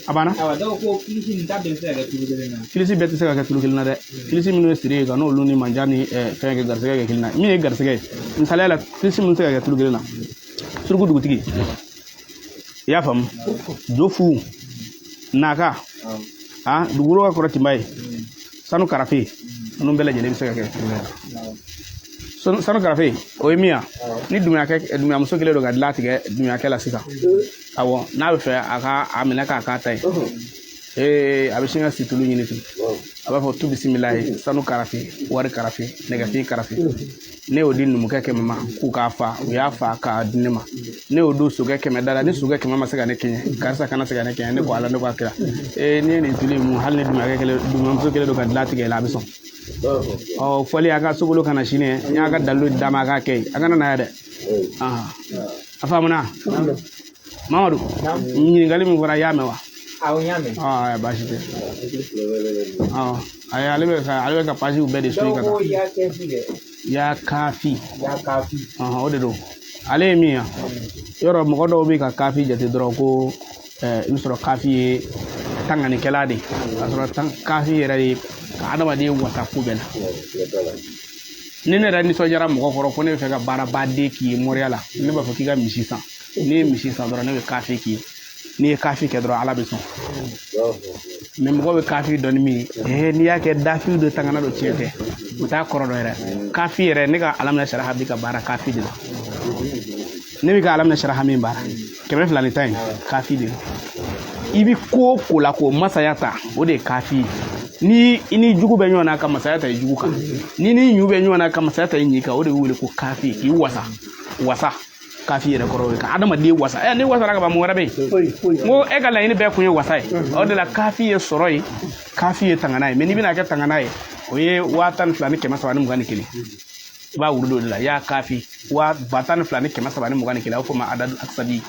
A banna. Awa, dɔw ko kilisi nin ta bɛɛ bɛ se ka kɛ tulu kelen na. Kilisi bɛɛ tɛ se ka kɛ tulu kelen na dɛ. Kilisi minnu ye siri ye ka n'olu ni manja ni fɛn kɛ garisɛgɛ kɛ kelen na. Min ye garisɛgɛ ye, misaliya la, kilisi minnu tɛ se ka kɛ tulu kelen na. Suruku dugutigi. I y'a faamu? Jofu, naka, ah, dugukolo ka kɔrɔ tinba ye. Sanu karafe, ninnu bɛɛ lajɛlen bɛ se ka kɛ tulu kelen na. Sanu karafe, o ye min ye, ni dumuyamuso kɛlen don ka dilan tigɛ dumuyakɛ la sisan. Awɔ, n'a bɛ fɛ a ka a minɛ k'a k'a ta ye. A bɛ sin ka situlu ɲini ten. A b'a fɔ tu bisimilahi, sanu karafe, wari karafe, nɛgɛfin karafe. Ne y'o di numukɛ 100 ma k'u k'a fa, u y'a fa k'a di ne ma. Ne y'o don sokɛ 100 da la, ni sokɛ 100 ma se ka ne kɛɲɛ, karisa kana se ka ne kɛɲɛ, ne ko Ala, ne ko a kira. N'i ye nin tulu in mun, hali ni dumuyakɛ kelen, dumuyamuso kelen don ka dilan tigɛ la, a bɛ sɔn. Ɔ, fɔli a ka sokolo kana sini, n y'a ka dalilu d'a ma a k'a kɛ yen, a kana na yan dɛ. A faamuna? Mamadu, ɲininkali min fɔra, i y'a mɛn wa? Awɔ, n y'a mɛn. Aa, baasi tɛ. Ayi, ale bɛ ka paziw bɛɛ de suit ka taa. Dɔw ko ya kɛfi dɛ. Ya kafi. Ya kafi. O de don. Ale ye min ye, yɔrɔ mɔgɔ dɔw bɛ ka kafi jate dɔrɔn ko i bɛ sɔrɔ kafi ye tanganikɛla de ye. K'a sɔrɔ kafi yɛrɛ ye ka adamaden wasa ko bɛɛ la. Ni ne yɛrɛ nisɔndiyara mɔgɔ kɔrɔ ko ne bɛ fɛ ka baarabaden k'i ye moriya la, ne b'a fɔ k'i ka misi san. N'i ye misi san dɔrɔn, ne bɛ kafi k'i ye. N'i ye kafi kɛ dɔrɔn, Ala bɛ sɔn. Mɛ mɔgɔ bɛ kafi dɔn ni min ye, n'i y'a kɛ dafiw de tangana don, tiɲɛ tɛ, u t'a kɔrɔ dɔn yɛrɛ. Kafi yɛrɛ, ne ka Alamina saraha bi ka baara kafi de la. Ne bɛ ka Alamina saraha min baara, 210 in, kafi de la. I bɛ ko o ko la k'o masaya ta, o de ye kafi ye. Ni i ni jugu bɛ ɲɔgɔn na ka masaya ta i jugu kan, ni ni ɲu bɛ ɲɔgɔn na ka masaya ta i ɲi kan, o de bɛ wele ko kafi, k'i wasa. Wasa kafi yɛrɛ kɔrɔ ye ka adamaden wasa. Ni wasara ka ban, mun wɛrɛ bɛ yen? N ko e ka laɲini bɛɛ kun ye wasa ye. O de la kafi ye sɔrɔ ye, kafi ye tangana ye. Mɛ n'i bɛna kɛ tangana ye, o ye 12321. I b'a wuli o de la, i y'a kafi 12321, a bɛ fɔ o ma adadu akisabi.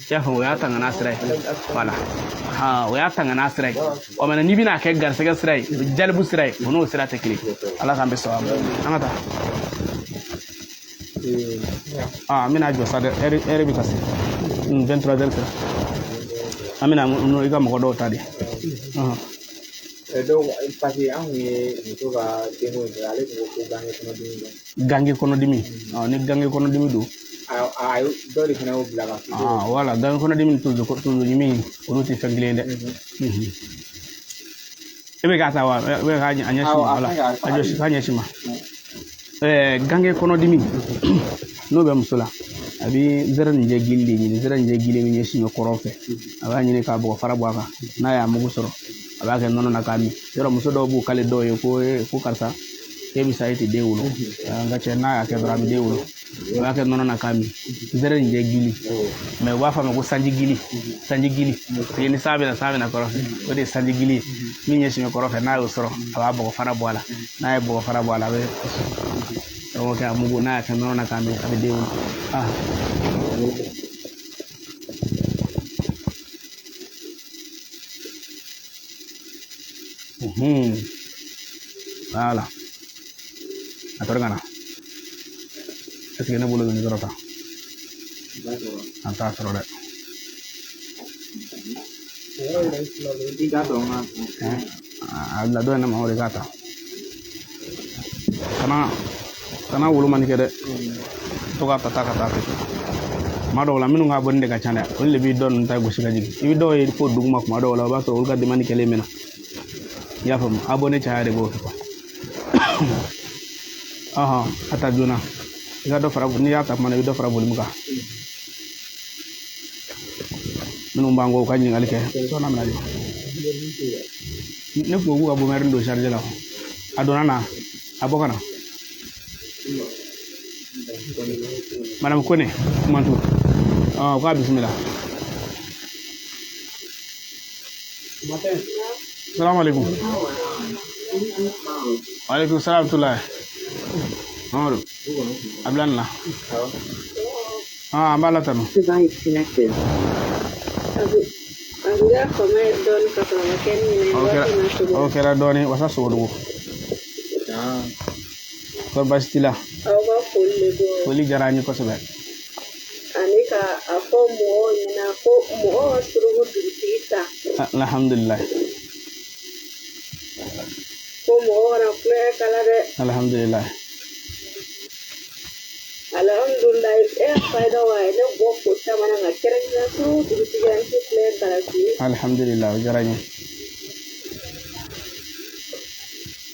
I y'a faamu, o y'a tangana sira ye. Wala, o y'a tangana sira ye. Ɔ, mɛ n'i bɛna kɛ garisɛgɛ sira ye, jalibu sira ye, o n'o sira tɛ kelen. Ala k'an bɛ sababu. An ka taa. An bɛna jɔ sa dɛ, ɛri bɛ ka se 23 heures sera. An bɛna i ka mɔgɔ dɔw ta de. Dɔw parce que an kun ye muso ka denko in kɛ, ale tun ko ko gange kɔnɔdimi don. Gange kɔnɔdimi, ni gange kɔnɔdimi don. A dɔ de fana y'o bila ka. Wala, gange kɔnɔdimi ni tonso ɲimi, olu tɛ fɛn kelen ye dɛ. E bɛ k'a ta wa? E bɛ k'a ɲɛsin ma? Wala, a jɔsi k'a ɲɛsin ma. Gange kɔnɔdimi n'o bɛ muso la, a bɛ zɛrɛninjɛ gili de ɲini. Zɛrɛninjɛ gili bɛ ɲɛsin bɛ kɔrɔn fɛ, a b'a ɲini k'a bɔgɔ fara bɔ a kan. N'a y'a mugu sɔrɔ, a b'a kɛ nɔnɔ na k'a min. Yɔrɔ muso dɔw b'u kale dɔw ye ko karisa, e bɛ sa, e tɛ den wolo. Nka cɛ n'a y'a kɛ dɔrɔn, a bɛ den wolo. A b'a kɛ nɔnɔ na k'a min. Zɛrɛninjɛ gili, mɛ u b'a fɔ a ma ko sanji gili. Sanji gili, parce que ni san bɛna, san bɛna kɔrɔ fɛ, o de ye sanji gili ye. Min ɲɛsin bɛ kɔrɔ fɛ, n'a y'o sɔrɔ, a b'a bɔgɔ fara bɔ a la. N'a ye bɔgɔ fara bɔ a la, a bɛ o kɛ a mugu. N'a y'a kɛ nɔnɔ na k'a min, a bɛ den wolo. Voilà. A tɔrɔ ka na. Est-ce que ne bolo bɛ nin sɔrɔ tan? An t'a sɔrɔ dɛ. A bila dɔ in na, ma o de k'a ta. Kana wolomani kɛ dɛ. To k'a ta ka taa ten. Kuma dɔw la, minnu ka bɔ ni de ka ca dɛ, olu de b'i dɔ ninnu ta gosi ka jigin. I bɛ dɔw ye fo duguma, kuma dɔw la, o b'a sɔrɔ olu ka demande kɛlen mɛna. I y'a faamu, abonné caya de b'o kɛ. A ta joona. I ka dɔ fara, n'i y'a ta kuma na, i bɛ dɔ fara volume kan. Minnu b'an kɔ, u ka ɲininkali kɛ. Sɔɔni an bɛna jɔ. Ne kun ko k'u ka bomɛri don charge la. A donna na, a bɔ ka na. Madame Kone, Kumantu. K'a bisimila. Salamu alaikum. Wa alaikum salam tulahi. Mamadu. A bila nin na. An b'a la tanu. O kɛra dɔɔni wasa sogodogo. Kɔri baasi t'i la? Foli diyara an ye kosɛbɛ. Ani ka a fɔ mɔgɔw ɲɛna ko mɔgɔw ka suruku dugutigi ta. Alhamdulilayi. Ko mɔgɔw kana kulonkɛ k'a la dɛ. Alhamdulilayi. Alhamdulilayi, e fayida wa ye ne bɔ ko caman na nka kɛrɛnkɛrɛn suruku dugutigi an tɛ kulonkɛ k'a la bi. Alhamdulilayi, o diyara n ye.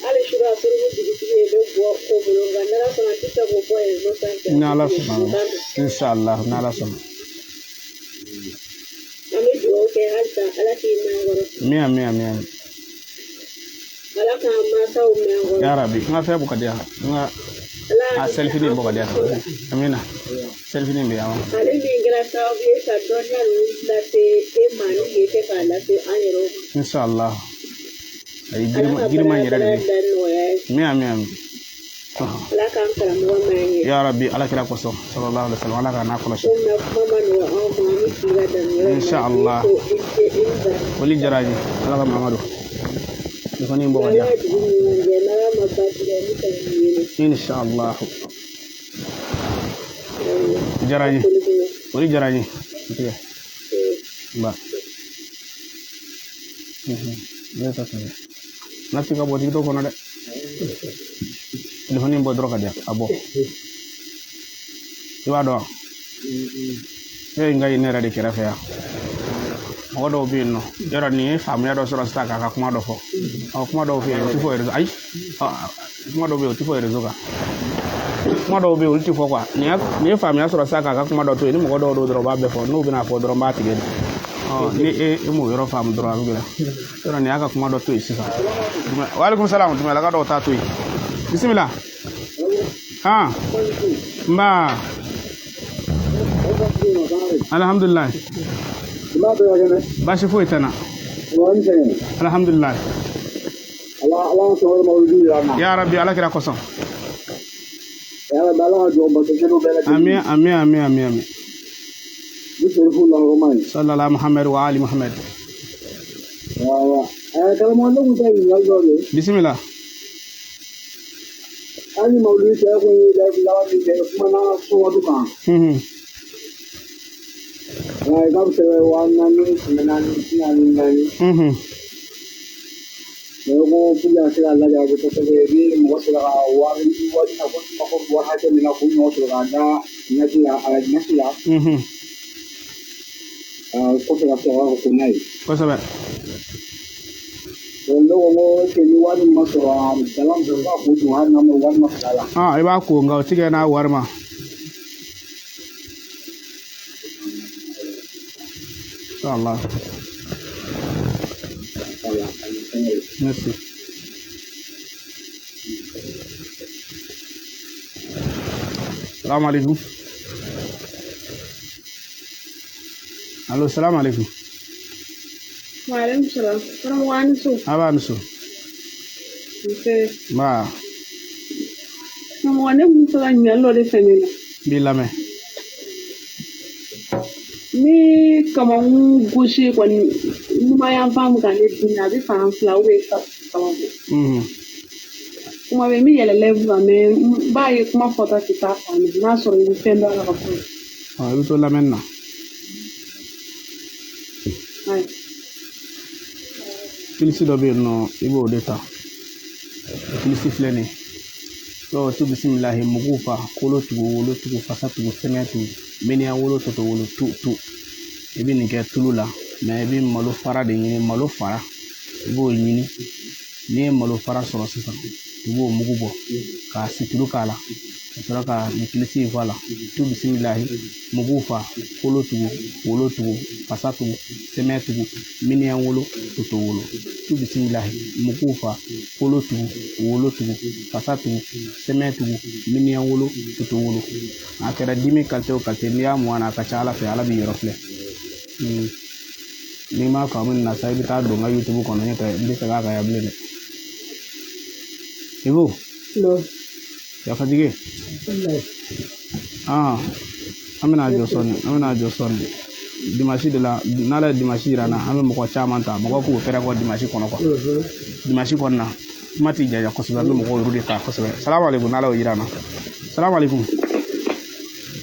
Hali sura suruku dugutigi ye ne bɔ ko bolo nka n'Ala sɔnna n tɛ se k'o bɔ réseau sanfɛ. N'Ala sɔnna, inshallah, n'Ala sɔnna. An bɛ dugawu kɛ halisa Ala k'i mɛn an kɔrɔ. Amin amin amin. Ala k'an mansaw mɛn an kɔrɔ. Ya Rabbi, n ka fɛn bɔ ka di yan. N ka a selfie nin bɔ ka di yan. Amina. Selfie nin bɛ yan wa? Ale min kɛra sababu ye ka dɔnniya ninnu lase e ma ni k'e kɛ k'a lase an yɛrɛw ma. Inshallah. Ayi girima yɛrɛ de bɛ. Amin amin amin. Ala k'an karamɔgɔ mɛn an ye. Ya Rabbi, Ala kira kosɔn sallallahu alaihi wasallam, Ala k'a n'a kɔlɔsi. Komi na kuma ma nɔgɔ anw ma, an bɛ sigi ka daminɛ yɔrɔ min na. Inshallah. Foli diyara n ye. Ala ka Mamadu. Nin kɔni bɔ ka di yan. Ala dugu ɲuman jɛ, n'Ala ma baasi kɛ, n bɛ fɛ k'i wele. Inshallah. Diyara n ye. Foli diyara n ye. N tigɛ. Ba. Ne ta sɛbɛn. N'a ti ka bɔ TikTok kɔnɔ dɛ. Telefɔni in bɔ dɔrɔn ka di yan, a bɔ. I b'a dɔn wa? E ye n ka ye ne yɛrɛ de kɛrɛfɛ yan. Mɔgɔ dɔw bɛ yen nɔ, yɔrɔ nin ye faamuya dɔ sɔrɔ sisan k'a ka kuma dɔ fɔ. Kuma dɔw bɛ yen o tɛ fɔ réseau, ayi, kuma dɔw bɛ yen o tɛ fɔ réseau kan. Kuma dɔw bɛ yen olu tɛ fɔ quoi. Nin ye faamuya sɔrɔ sisan k'a ka kuma dɔ to yen, ni mɔgɔ dɔw don dɔrɔn u b'a bɛɛ fɔ, n'u bɛna fɔ dɔrɔn n b'a tigɛ de. Ni e m'o yɔrɔ faamu dɔrɔn a bɛ gɛlɛya. Yɔrɔ nin y'a ka kuma dɔ to yen sisan. Waaleykum salaam, Dumelaka dɔw t'a to yen. Bisimila. Nba. Alhamdulilayi. Baasi foyi tɛ n na. Alhamdulilayi. Ya Rabbi, Ala kira kosɔn. Amin amin amin amin amin. Sallallahu Muhammad wa ali Muhammad. Bismillah. Hali mawuludi cɛ kun ye laban min kɛ kuma n'a sɔngɔ kan. Nka i ka sɛbɛn 44 444. Ne ko pour que a se ka lajɛ kosɛbɛ ni mɔgɔ sera ka wari wari na ko mako wari hakɛ min na k'o ɲɔgɔn sɔrɔ k'a da ɲɛsi la a ɲɛsi la. Kɔfɛ ka sɔrɔ ka ko n'a ye. Kosɛbɛ. Ne ko n ko est-ce que ni wari ma sɔrɔ a dala muso b'a ko dun hali n'a ma wari ma sɔrɔ a la. I b'a ko nka o ti kɛ n'a wari ma. Inshallah. Merci. Salam alaikum. Allo, salam alaikum. Wa alaikum salam. Karamɔgɔ a ni su. A b'a ni su. Nse. Nba. Karamɔgɔ ne kun bɛ fɛ ka ɲininkali dɔ de fɛ ne la. N b'i lamɛn. Ni kamankun gosi kɔni numan yanfan bɛ ka ne dimi a bɛ fan fila saba bɔ. Kuma bɛɛ n bɛ yɛlɛ lɛfu kan mɛ n b'a ye kuma fɔta tɛ taa fan fɛ n'a sɔrɔ i bɛ fɛn dɔn a la ka fɔ. I bɛ to lamɛnni na. Ayi. Kilisi dɔ bɛ yen nɔ i b'o de ta. Kilisi filɛ nin ye. Dɔw tu bisimilahi mugu fa kolo tugu wolo tugu fasa tugu sɛgɛn tugu miniyan wolo tɔtɔ wolo tu tu. I bɛ nin kɛ tulu la mɛ i bɛ malo fara de ɲini, malo fara i b'o ɲini. N'i ye malo fara sɔrɔ sisan i b'o mugu bɔ k'a situlu k'a la Ka sɔrɔ ka nin kilisi in fɔ a la tu bisimilahi mugu fa kolo tugu wolo tugu fasa tugu sɛmɛ tugu miniyan wolo toto wolo tu bisimilahi mugu fa kolo tugu wolo tugu fasa tugu sɛmɛ tugu miniyan wolo toto wolo. A kɛra dimi kalite o kalite, n'i y'a mun a ka ca ala fɛ ala b'i yɔrɔ filɛ. N'i m'a faamu nin na sa, i bɛ taa don n ka YouTube kɔnɔ, n'o tɛ n tɛ segin a kan yan bilen dɛ. Ibu yafatigi, an bɛna jɔ sɔɔni, an bɛna jɔ sɔɔni dimanche de la. N'ala ye dimanche yira n na, an bɛ mɔgɔ caman ta, mɔgɔw k'u fɛrɛ kɔ dimanche kɔnɔ quoi. Dimanche kɔni na kuma tɛ janya kosɛbɛ, an bɛ mɔgɔw yɛrɛ de ta kosɛbɛ. Salamu aleykum, n'ala y'o yira n na. Salamu aleykum.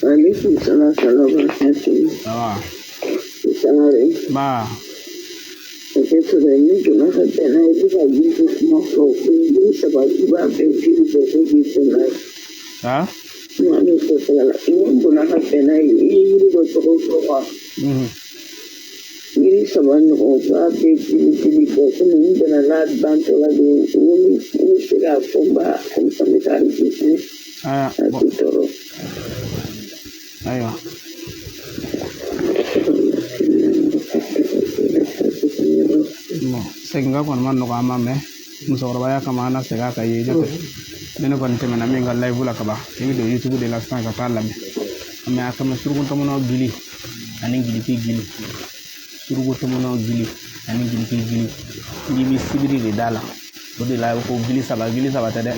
Aleykum salaam barakatuh. Awa. Sangare. Ba. Hakɛ sɔrɔ ni donna ka bɛn n'a ye, i bɛ ka yiri ko kuma fɔ ko yiri saba i b'a bɛɛ jiri bɔ ko k'i bɛn n'a ye. Ha? Kuma min fɔ fɔlɔ la, i donna ka bɛn n'a ye, i ye yiri dɔ tɔgɔ fɔ quoi. Yiri saba ɲɔgɔn b'a bɛɛ jiri bɔ komi n bɛnna n'a bantɔ la de, n bɛ se k'a fɔ n b'a comme ça n bɛ taa enregistrer. Aya. A t'i tɔɔrɔ. Ayiwa. Bon, segin ka kɔni ma nɔgɔ an ma, mɛ musokɔrɔbaya kama an na segin a kan ye. Ne tɛ ni ne kɔni tɛmɛna min ka live la kaban, i bɛ don YouTube de la sisan ka taa lamɛn. Mɛ a kama suruku tɔmɔnɔ gili ani giliki gili, suruku tɔmɔnɔ gili ani giliki gili, n'i bɛ sibiri de da la, o de la ko gili saba, gili saba tɛ dɛ.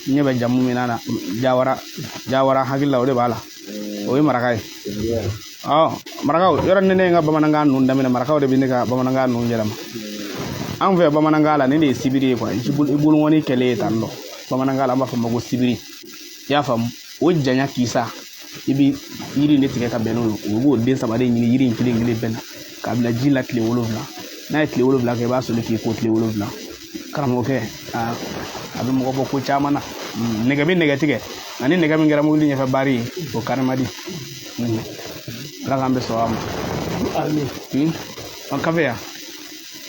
N ɲɛ bɛ jamu min na, Jawara, Jawara hakili la o de b'a la, o ye maraka ye. Marakaw yɔrɔ ni ne ye n ka bamanankan ninnu daminɛ, marakaw de bɛ ne ka bamanankan ninnu yɛlɛma. An fɛ bamanankan la nin de ye sibiri ye quoi, i bolokɔni kɛlen ye tan tɔ. Bamanankan la an b'a fɔ ma ko sibiri, i y'a faamu? O janya kisa i bɛ yiri in de tigɛ ka bɛn n'o ye, o b'o den saba de ɲini yiri in kelen kelen bɛɛ la k'a bila ji la tile 7. N'a ye tile 7 kɛ, i b'a soli k'i ko tile 7. Karamɔgɔkɛ, a bɛ mɔgɔ bɔ ko caman na. Nɛgɛ bɛ nɛgɛ tigɛ, nka ni nɛgɛ min kɛra mobili ɲɛfɛ baari ye, o kari man di. Ala k'an bɛ sɔn a ma. Amin. Kafe yan.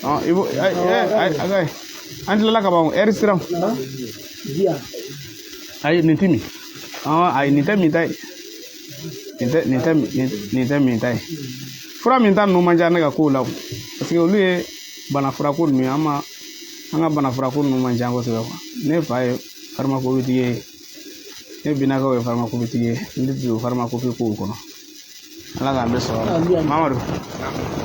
I b'o an tilala ka ban, ɛri sira. Ayi, nin tɛ min. Ayi, nin tɛ min ta ye. Nin tɛ min ta ye. Fura min ta ninnu man ca ne ka kow la, parce que olu ye bana furako ninnu ye. An ma an ka bana furako ninnu man ca kosɛbɛ quoi. Ne fa ye farimakobitigi ye, ne binakaw ye farimakobitigi ye, n tɛ don farimakopi kow kɔnɔ. Ala k'an bɛ sɔrɔ. Mamadu,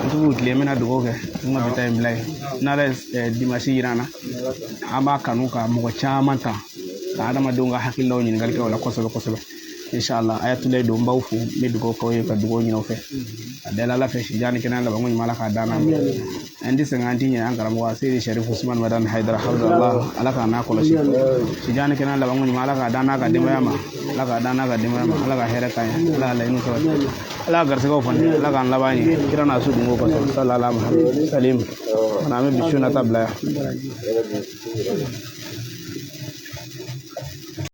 n t'u tile, n bɛna dugawu kɛ, n ka bi taa in bila yen. N'ala ye dimanche yira an na, an b'a kanu ka mɔgɔ caman ta ka adamadenw ka hakililaw ɲininkali kɛ o la kosɛbɛ kosɛbɛ. Inshallah, Ayatulayi don, n b'aw fo, n bɛ dugawu k'aw ye ka dugawu ɲini aw fɛ. A dala Ala fɛ, sijan ni kɛnɛya labanko ɲuman Ala k'a d'an ma. An tɛ sɛgɛn, an tɛ ɲinɛ an karamɔgɔ Seyidi Sɛrifu Usumani Madani Hayidara Hafizallah, Ala k'a n'a kɔlɔsi. Sijan ni kɛnɛya labanko ɲuman Ala k'a d'an n'a ka denbaya ma, Ala k'a d'an n'a ka denbaya ma, Ala ka hɛrɛ k'an ye, Ala ka laɲiniw sabati, Ala ka garisɛgɛw fana, Ala k'an laban ye kira n'a su dungo kosɔn. Sallallahu alaihi salim. An bɛ bi su nata bila yan.